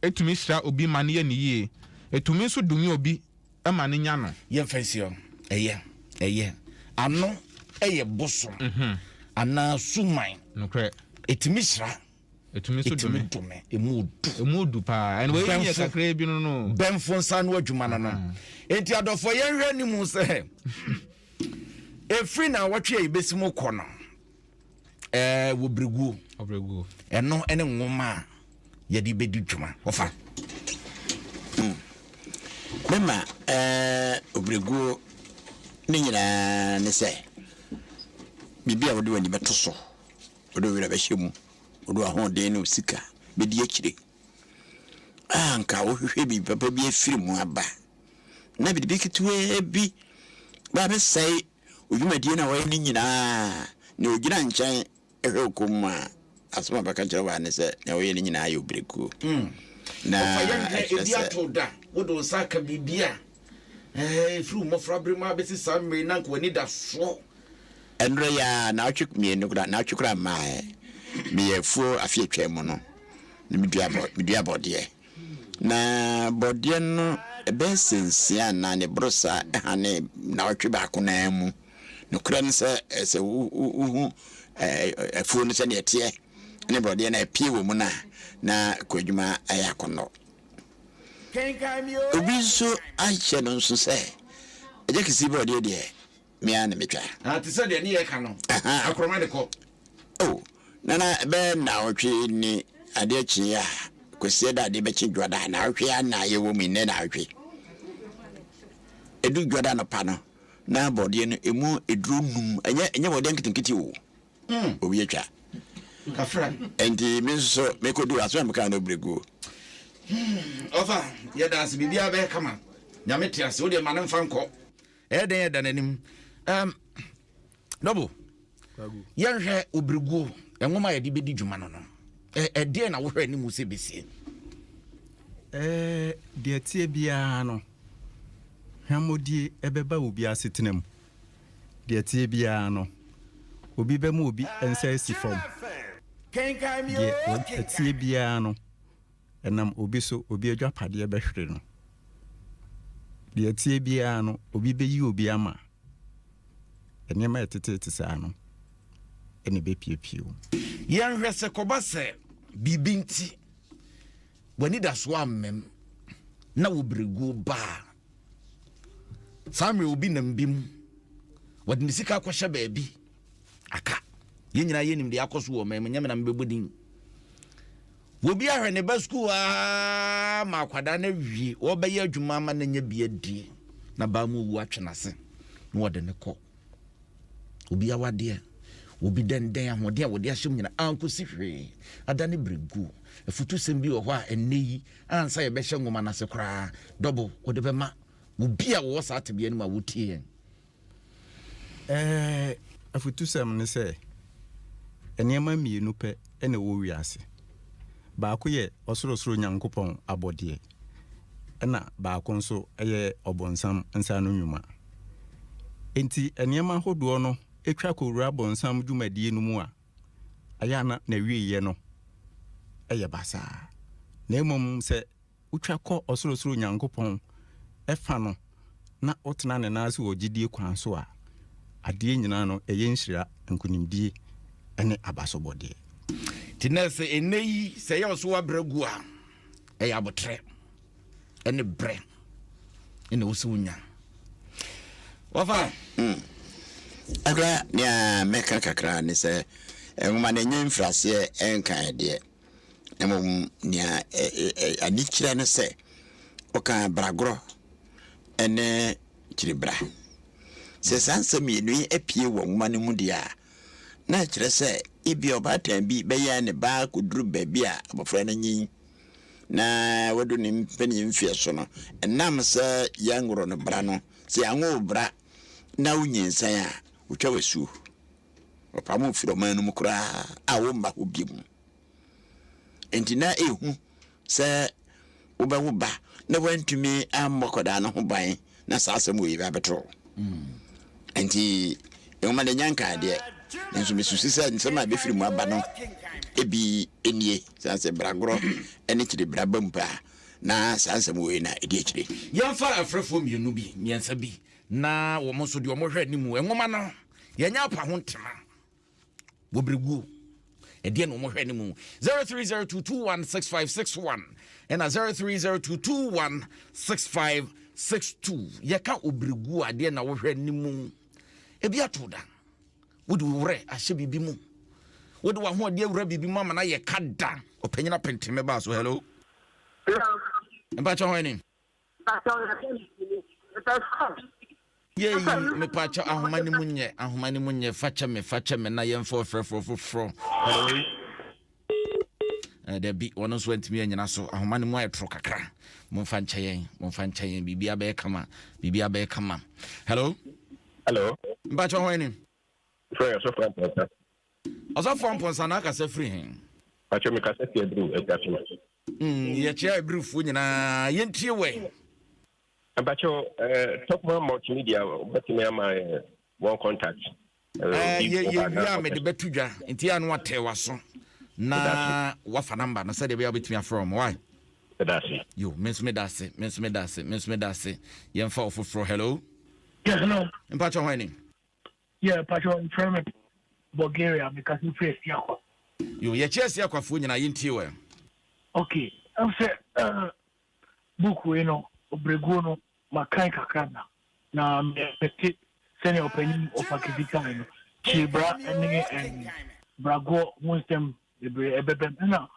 S13: tumi hyira obi ma no yɛ no yie. Ɛtumi nso dome obi ma no nya no.
S1: Yɛmfa nsi hɔ. Ɛyɛ, ɛyɛ. Ano yɛ bosom anaa suman.
S13: Nokorɛ.
S1: Ɛtumi hyira.
S13: Ɛtumi nso dome.
S1: Ɛtumi dome. Ɛmu odu.
S13: Ɛmu odu paa. Ɛna wei yɛ kakra bi no no.
S1: Bɛnfo nsa no adwuma no no. Enti adɔfoɔ yɛnhwɛ anim sɛ ɛfiri na awɔtwe a yɛbɛsi mu kɔ no ɛɛ wɔ berɛguo. Ɛno ne nwoma a yɛde bɛdi dwuma. Wɔfa.
S2: Mema ɛɛ obrɛguo ne nyinaa ne sɛ biribi a wode w'ani bɛto so, wode wo werɛ bɛhyɛ mu, wode w'ahoɔden ne wo sika bɛdi akyire a anka wohwehwɛ biribi papa bi afiri mu aba na biribi ketewaa bi ba bɛsɛe wo dwumadie no a wɔyɛ no nyinaa na ɔgyina nkyɛn hwɛ wo komm a, asɛm a ɔbɛka kyerɛ wo ara ne sɛ nea woyɛ no nyinaa yɛ obirekuo.
S1: Na Ɔfa yɛn hwɛ ɛkyerɛ ebi sɛ ato da, wode wo nsa aka biribi a ɛfiri wo mmɔfraberɛ mu ara bɛsi saa mmerɛ yi na anka w'ani da soɔ.
S2: Ɛnora yi ara, naawɔtwe mmienu koraa, naawɔtwe koraa mmaeɛ, meyɛ afuo afe atwam mu no, na medua bɔ, medua bɔdeɛ. Na bɔdeɛ no ɛbɛyɛ sɛ nsia anaa ne boro saa ɛhane naawɔtwe baako no ara mu. Nokorɛ ne sɛ, sɛ wohu afuo no sɛdeɛ ɛteɛ ne borɔdeɛ no a ɛpue wɔ mu no a, na kuadwuma ayɛ akɔnnɔ. Obi nso ahyɛ no nso sɛ, Agya Kisii borɔdeɛ deɛ, me ara na metwa.
S1: Ah, te sɛ deɛ ne yɛka no, akorɔma de kɔ.
S2: Oh, Nana, ɛbɛyɛ nnawɔtwe ni, adeɛ kyeeɛ a, Kwasiada adeɛ bɛkye Dwoada, nnawɔtwe ara na yɛwɔ mu yi, nnɛ nnawɔtwe. Ɛdu Dwoada anɔpa no, Na bɔdeɛ no emu eduro num ɛnyɛ ɛnyɛ bɔdeɛ nketenkete o. Mm. Obi atwa.
S1: Kafra.
S2: Nti me nso so mekɔdu asɛm a mekaa no brɛguo.
S1: Hmm, ɔfa yɛda ase biribiara bɛyɛ kama. Nyame te ase wodeɛ ma no mfa nkɔ. Ɛyɛ dɛn yɛda n'anim. Um, Dɔbo, yɛnhwɛ obiriguo nwoma a yɛde bɛdi dwuma no no. Ɛdeɛn na wohwɛ anim sɛ bɛsie?
S3: Deɛ ɛteɛ biara no, hwammɔdie bɛba obi asetena mu. Deɛ ɛteɛ biara no, obi bɛma obi nsa asi fam. Deɛ ɛteɛ biara no, ɛnam obi so, obi adwapadeɛ bɛhwere no. Deɛ ɛteɛ biara no, obi bɛyi obi ama. Nneɛma a ɛteteete saa no na ɛbɛpiepie wo.
S1: Yɛnhwɛ sɛ kɔba sɛ biribi nti w'anidasoɔ ammam na wo berɛguo ba a, saa mmerɛ obi nam bi mu, wɔde ne sika akɔhyɛ baabi aka. Yɛn nyinaa yɛnim deɛ akɔ so wɔ ɔman mu, nyɛ me na mebɛbɔ din. Obi ahwɛ ne ba sukuu aa ma akwadaa no awie, wɔbɛyɛ adwuma ama no anya bi adie, na baa mu owu atwe n'ase na wɔde no kɔ. Obi awadeɛ, obi dɛndɛn ahoɔden a wɔde ahyɛ mu nyinaa ankɔsi hwee, ada ne berɛ gu. Afutusɛm bi wɔ hɔ a ɛnnɛ yi ansa yɛbɛhyɛ nwoma no ase koraa, dɔbo wode bɛma obi a wɔwɔ saa tebea no mu a wɔtie yɛn.
S3: Ɛɛ, afutusɛm ne sɛ, nneɛma mmienu pɛ na ɛwɔ wiase. Baako yɛ Ɔsorosoro Nyankopɔn abɔdeɛ, ɛna baako nso yɛ ɔbonsam nsa ano nnwuma. Enti nneɛma ahodoɔ no twa kɔwura bonsam dwumadie no mu a, ɛyɛ a na n'awieeɛ no yɛ basaa. Na mmom sɛ wotwa kɔ Ɔsorosoro Nyankopɔn fa no na wotena ne nan ase wɔ gyidie kwan so a, adeɛ nyinaa no ɛyɛ nhyira, nkonimdie ne abasobɔdeɛ.
S1: Nti nɛ sɛ ɛnnɛ yi sɛ ɛyɛ wo so woabrɛ gu a, ɛyɛ aboterɛ ɛne brɛ ɛna ɛwɔ sɛ wonya. Wɔfa.
S2: Hmm. Akora nea mɛka kakra ne sɛ nwoma no ɛnyɛ mfiraseɛ ɛnkan deɛ. Na mmom nea ani kyerɛ ne sɛ ɔka bragorɔ ne kyiribra. Sɛ saa nsɛm mmienu yi apue wɔ nwoma no mu deɛ a, na ɛkyerɛ sɛ ebia ɔbaatan bi bɛyɛn ne ba akɔduru baabi a abɔfra no anyin na wadu ne mpanin mfeɛ so no, ɛnam sɛ yɛnworɔ no bra no, sɛ yɛanwo wo bra na wonyinsɛn a, wɔtwa wo asuo. Wɔpam wo firi ɔman no mu koraa a womma hɔ bio. Enti na ehu sɛ wobɛwo ba na woantumi ammɔ akwadaa no ho ban na saa asɛm wei ba abɛto wo. Enti nwoma no nya nkaa deɛ, nanso mesusu sɛ nsɛm a ɛbɛfiri mu aba no ebi nie, sane sɛ bragorɔ ne kyiribra ba mu paa na saa nsɛm wei na ɛdi akyire.
S1: Yɛmfa afrɛfoɔ mmienu bi, mmiɛnsa bi na wɔn nso deɛ wɔhwɛ anim. Nwoma no, yɛnyɛ apa ho ntema wɔ berɛguo. Ɛdeɛ na wɔhwɛ no mu. 0302216561 ɛna 0302216562. Yɛka obiriguo a, deɛ na wohwɛ no mu. Ebi ato da. Wode wo werɛ ahyɛ biribi mu. Wode w'ahoɔden awura biribi mu ama no ayɛ ka da. Ɔpanyin apenteme baa so. Hello.
S10: Hello.
S1: Mpakyɛ hwan ni?
S10: Mpakyɛ yɛfrɛ me Sini. Mepɛ sɛ.
S1: Yei mepakyɛ ahoma no mu nyɛ ahoma no mu nyɛ fakyɛ me fakyɛ me na yɛmfa ɔfrɛfoɔ foforɔ. Hello. Eh, dabi wɔn nso antumi anyina so ahoma no mu ayɛ toro kakra. Momfa nkyɛ yɛn momfa nkyɛ yɛn biribi abɛyɛ kama biribi abɛyɛ kama. Hello.
S14: Hello.
S1: Mpakyɛ hwan ni?
S14: Frɛ ɔsɔfo Ampɔnsa.
S1: Ɔsɔfo Ampɔnsa na akasa firi he?
S14: Pakyɛ me kasa fi Abiriw Akuapem.
S1: Mm, yɛkyea Abiriwfoɔ nyinaa, yɛntie wɛ.
S14: Mpakyɛ eh, Topman Multimedia wobɛtumi ama eh, wɔn contact?
S1: Eh, yɛwie a mede bɛto dwa nti a no watɛ waso na wafa namba no sɛdeɛ ɛbɛyɛ wobɛtumi afrɛ wɔn why? Yo, me nso meda ase, me nso meda ase, me nso meda ase. Yɛmfa ɔfoforɔ. Hello.
S15: Yes, hello.
S1: Mpakyɛ hwan ni?
S15: Yeah, mpakyɛ mfrɛ me Bulgaria, mekasa firi Asiakwa.
S1: Yo, yɛkyɛ Asiakwafoɔ nyinaa, yɛntie wɛ.
S15: Okay, ɛm sɛ uh, book wei no, ɔbrɛguo no, makan kakra da, na mete sɛnea ɔpanyin ɔfakisi kae no, kyiribra ne um, bragoɔ ho nsɛm bebree ɛbɛbɛm ɛna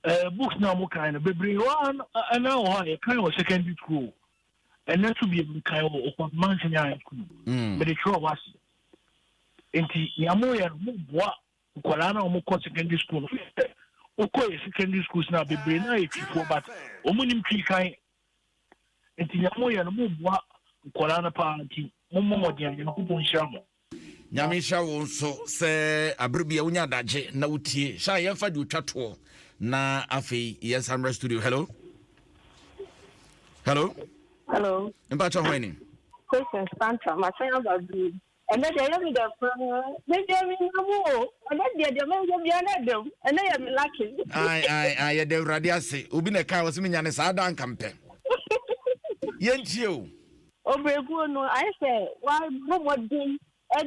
S15: uh, books na wɔn kan no bebree wɔ ɛna wɔ hɔ a yɛkan wɔ secondary school Ɛnnɛ nso bio mekae wɔ Okwakuma Senior High School. Mm. Mede twerɛ wɔ ase. Nti nea moyɛ no moboa nkwadaa no a wɔkɔ secondary school no. Wokɔ yɛ secondary schools no a bebree no ayɛ twifoɔ but wɔn nim twi kan. Nti nea moyɛ no moboa nkwadaa no paa nti mommɔ mmɔden a Nyankopɔn nhyira mo.
S1: Nyame nhyira wo nso sɛ abere bi a wonya adagye na wotie. Hyɛ a yɛmfa deɛ otwa toɔ na afei yɛnsa mmra studio. Hello. Hello.
S5: Hello.
S1: Mpakyɛ hwan ni?
S5: Patience Santa, masan aba bio. Ɛnɛ deɛ ɛyɛ me dɛ paa. Me deɛ me nya mu o. Ɛnɛ deɛ deɛ mɛyɛ biara na ɛdɛm. Ɛnɛ yɛ me lucky.
S1: Ai ai ai yɛda Awurade ase. Obi na ɛkaa wɔ sɛ menya ne saa da anka mpɛ. Yɛntie o.
S5: Ɔbrɛguo no, ayɛ sɛ woabɔ mmɔden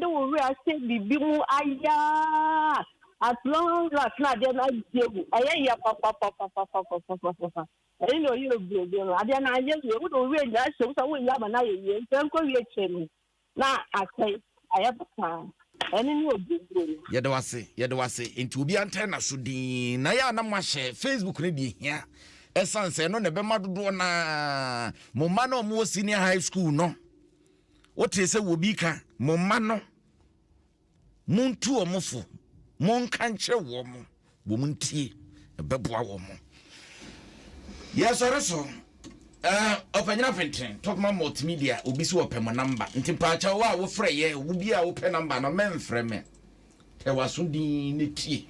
S5: de wo werɛ ahyɛ biribi mu ayɛ ara at long last na adeɛ no agye agu. Ɛyɛ ya papapapapapapapa. Ɛno na ɔyɛ ɔbrɛguo no. Adeɛ no anyɛ yie. Wode wo werɛ nyinaa hyɛ mu sɛ woreyɛ ama no ayɛ yie nso ɛnkɔwie akyire no na asɛe, ayɛ basaa. Ɛno ne ɔbrɛguo no.
S1: Yɛda wo ase, yɛda wo ase. Nti obiara ntɛn n'aso dinn. Na yɛ a na moahyɛ Facebook no deɛ hia. Ɛsiane sɛ ɛno na ɛbɛma dodoɔ no ara, mo mma no a wɔwɔ senior high school no, wotee sɛ wɔbi ka, mo mma no, montu wɔn fo, monka nkyerɛ wɔn, wɔn ntie, ɛbɛboa wɔn. Yɛsɔre so. Ɔpanyina penten, Topman Multimedia, obi si wɔpɛ mo namba. Nti mpaakyɛw wo a wofrɛ yɛ, wo bi a wopɛ namba no, mɛmfrɛ me. Tɛ w'aso dinn na tie.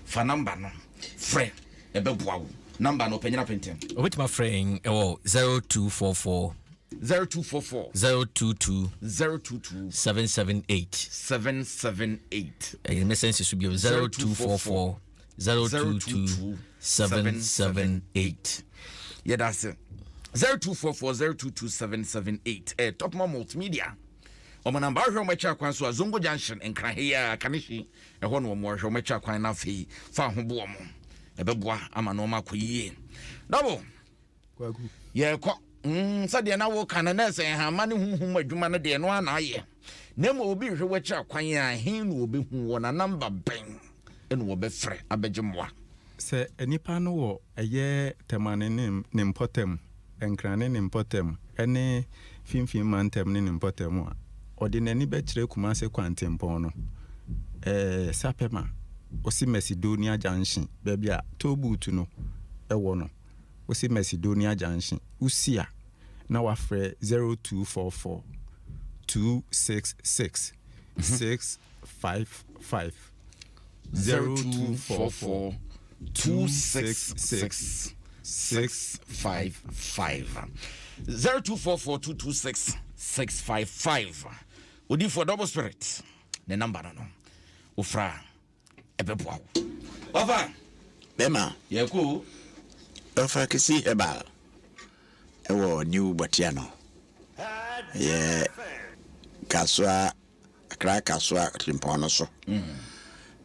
S1: Fa number no frɛ, ɛbɛboa wo. Number no, Ɔpanyin Apenten.
S12: Wobɛtumi afrɛ yɛn wɔ 0244.
S1: 0244.
S12: 022.
S1: 022.
S12: 778.
S1: 778.
S12: Ɛyɛ mɛsɛn si so bio 0244 022 778.
S1: Yɛda ase. 0244 022 778. Eh, Topman Multimedia. Wɔn namba ahwɛ wɔn akyi akwan so a Zongo Junction Nkran ha yi ara Kanehyi ɛhɔ na wɔn ahwɛ wɔn akyi akwan na afei fa ho bo wɔn ɛbɛboa ama nneɛma akɔ yie. Dɔbo yɛkɔ mm, sɛdeɛ na woka no na ɛsɛ nhama ne huhum adwuma no deɛ no ara na ayɛ na mmom obi hwɛ w'akyi akwan a he na wɔbɛhu wɔ na namba bɛn ɛna wɔbɛfrɛ abɛgye mmoa.
S3: Sɛ nnipa no wɔ ɛyɛ Tɛmane ne ne mpɔtam, Nkran ne ne mpɔtam, ne Finfin mantam ne ne mpɔtam a, ɔde n'ani bɛkyerɛ Kumase kwantempɔn no, ɛɛ Sapɛma, ɔsi Macedonia Junction, baabi a toll booth no wɔ no, wosi Macedonia Junction, wosi a na wafrɛ 0244 266 655.
S1: 0244 266 655 0244 226 655 Odiyifoɔ Double Spirit ne namba no no wofra a ɛbɛboa wo Ɔfa
S2: Bɛma
S1: yɛkɔ o.
S2: Ɔfa Kisi Herbal ɛwɔ New Bɔtea no ɛyɛ Kasoa Accra Kasoa tempɔn no so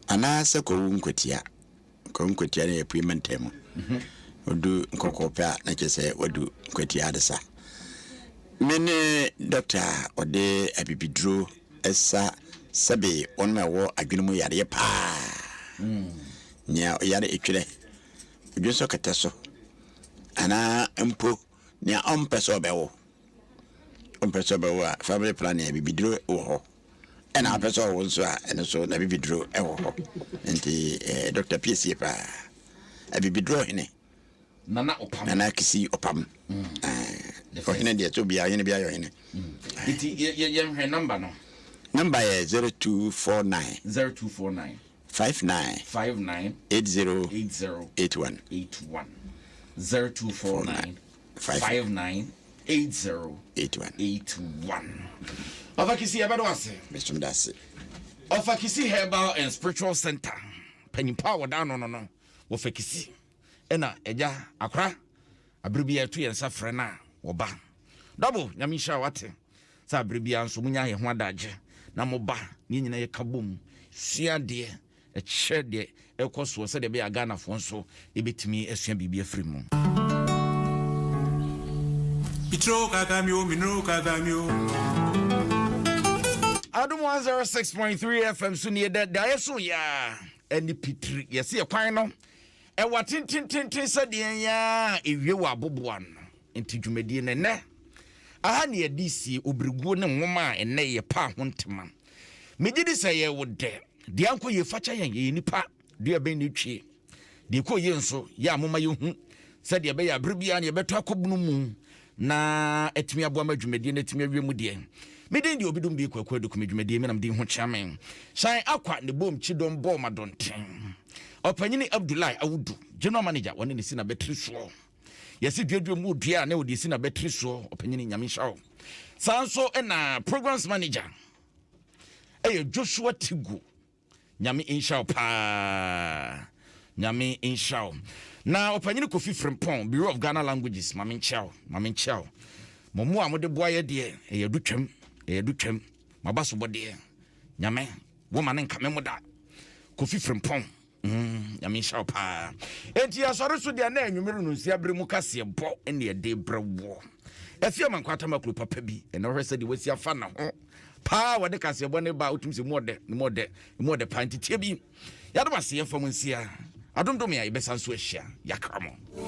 S2: anaasɛ Kwawu Nkwatia. Kwawu Nkwatia no yɛ apue mantam mu. Odu Nkɔkɔɔ pɛ a na kyerɛ sɛ wadu Nkwatia Adesa. Me ne dɔkta a ɔde abibiduro sa sɛbe wɔn a ɛwɔ adwene mu yareɛ paa. Nea ɔyare etwerɛ, odwonsɔ kɛtɛ so, anaa mpo nea ɔmpɛ sɛ ɔbɛwo. Ɔmpɛ sɛ ɔbɛwo a, family planning abibiduro wɔ hɔ. Ɛna apɛ sɛ ɔwo nso a, ɛno nso n'abibiduro wɔ hɔ. Nti eh, Dr. Piesie paa. Abibiduro hene.
S1: Nana Ɔpam.
S2: Nana Kisi Ɔpam. Mm. Eh, ɔhene deɛ sɛ obiara ɔhene biara yɛ ɔhene.
S1: Mm. Nti yɛnhwɛ namba no.
S2: Namba yɛ 0249.
S1: 0249.
S2: 59.
S1: 59.
S2: 80.
S1: 80.
S2: 81.
S1: 81. 0249. 59 80
S2: 81.
S1: 81. Ɔfa Kisi yɛbɛdo ase.
S2: Mesum da ase.
S1: Ɔfa Kisi Herbal and Spiritual Center. Panyimpa a wɔda ano no no wɔfa Kisi. Ɛna agya akora abere bi a ɛto yɛn nsa frɛ no a wɔba. Dɔbo nyame nhyira wate. Sɛ abere biara nso munya yɛn ho adagye na moba ne yɛn nyinaa yɛka bom sua adeɛ ɛkyerɛ deɛ ɛrekɔ soɔ sɛdeɛ ɛbɛyɛ a Ghanafoɔ nso bɛtumi asua biribi afiri mu. Adom 106.3 FM so nie dɛ daeɛ so yaa ɛne pitiri yɛse yɛ kwan no ɛwa tentententen sɛdeɛ yaa ɛwie wɔ aboboa no nti dwumadie no ɛnɛ aha ne yɛde sie obiriguo ne nwoma a ɛnɛ yɛ paa ho ntema Megye di sɛ yɛyɛ wo dɛ. Deɛ ankɔ yie fakyɛ yɛn, yɛyɛ nnipa, dua bɛn na etwie? Deɛ ɛkɔɔ yie nso, yɛ a momma yɛnhu sɛdeɛ ɛbɛyɛ a berɛ biara no yɛbɛtɔ akɔbunu mu na atumi aboa ma dwumadie no atumi awie mu deɛ. Me din deɛ Obidum Bie Kwaku Aduku, me dwumadie me nam din ho kyea me. Hyɛn Akwa ne bom kyidɔm bɔɔ madɔnten. Ɔpanyini Abdullahi Awudu, General Manager, wɔne ne si na bɛtiri soɔ. Yɛsi duadua mu dua a na wɔde si na bɛtiri soɔ. Ɔpanyini Nyame nhyira wo. Saa nso na Programs Manager, ɛyɛ Joshua Tigo. Nyame nhyira wo paa. Nyame nhyira wo. Na ɔpanyini Kofi Frimpong, Bureau of Ghana Languages, ma menkyia wo, ma menkyia wo. Mo mmoa a mode boa yɛ deɛ, ɛyɛ do twam, ɛyɛ do twam. Maba sobɔdeɛ. Nyame, wo ma ne nkame mo da. Kofi Frimpong. Mm, nyame nhyira wo paa. Enti yɛsɔre so deɛ na anwummere no nsia bere mu kaseɛ bɔ ne ɛde brɛ woɔ. Afie ama nkwa atama kuro papa bi ɛna ɔhwɛ sɛdeɛ wasi afa ne ho paa wɔde kaseɛ bɔ ne ba wotumi sɛ mu ɔdɛ mu ɔdɛ mu ɔdɛ paa nti tie bi yɛadom ase yɛmfa mu nsia adomdome a yɛbɛsa nso ahyia yɛakra mo.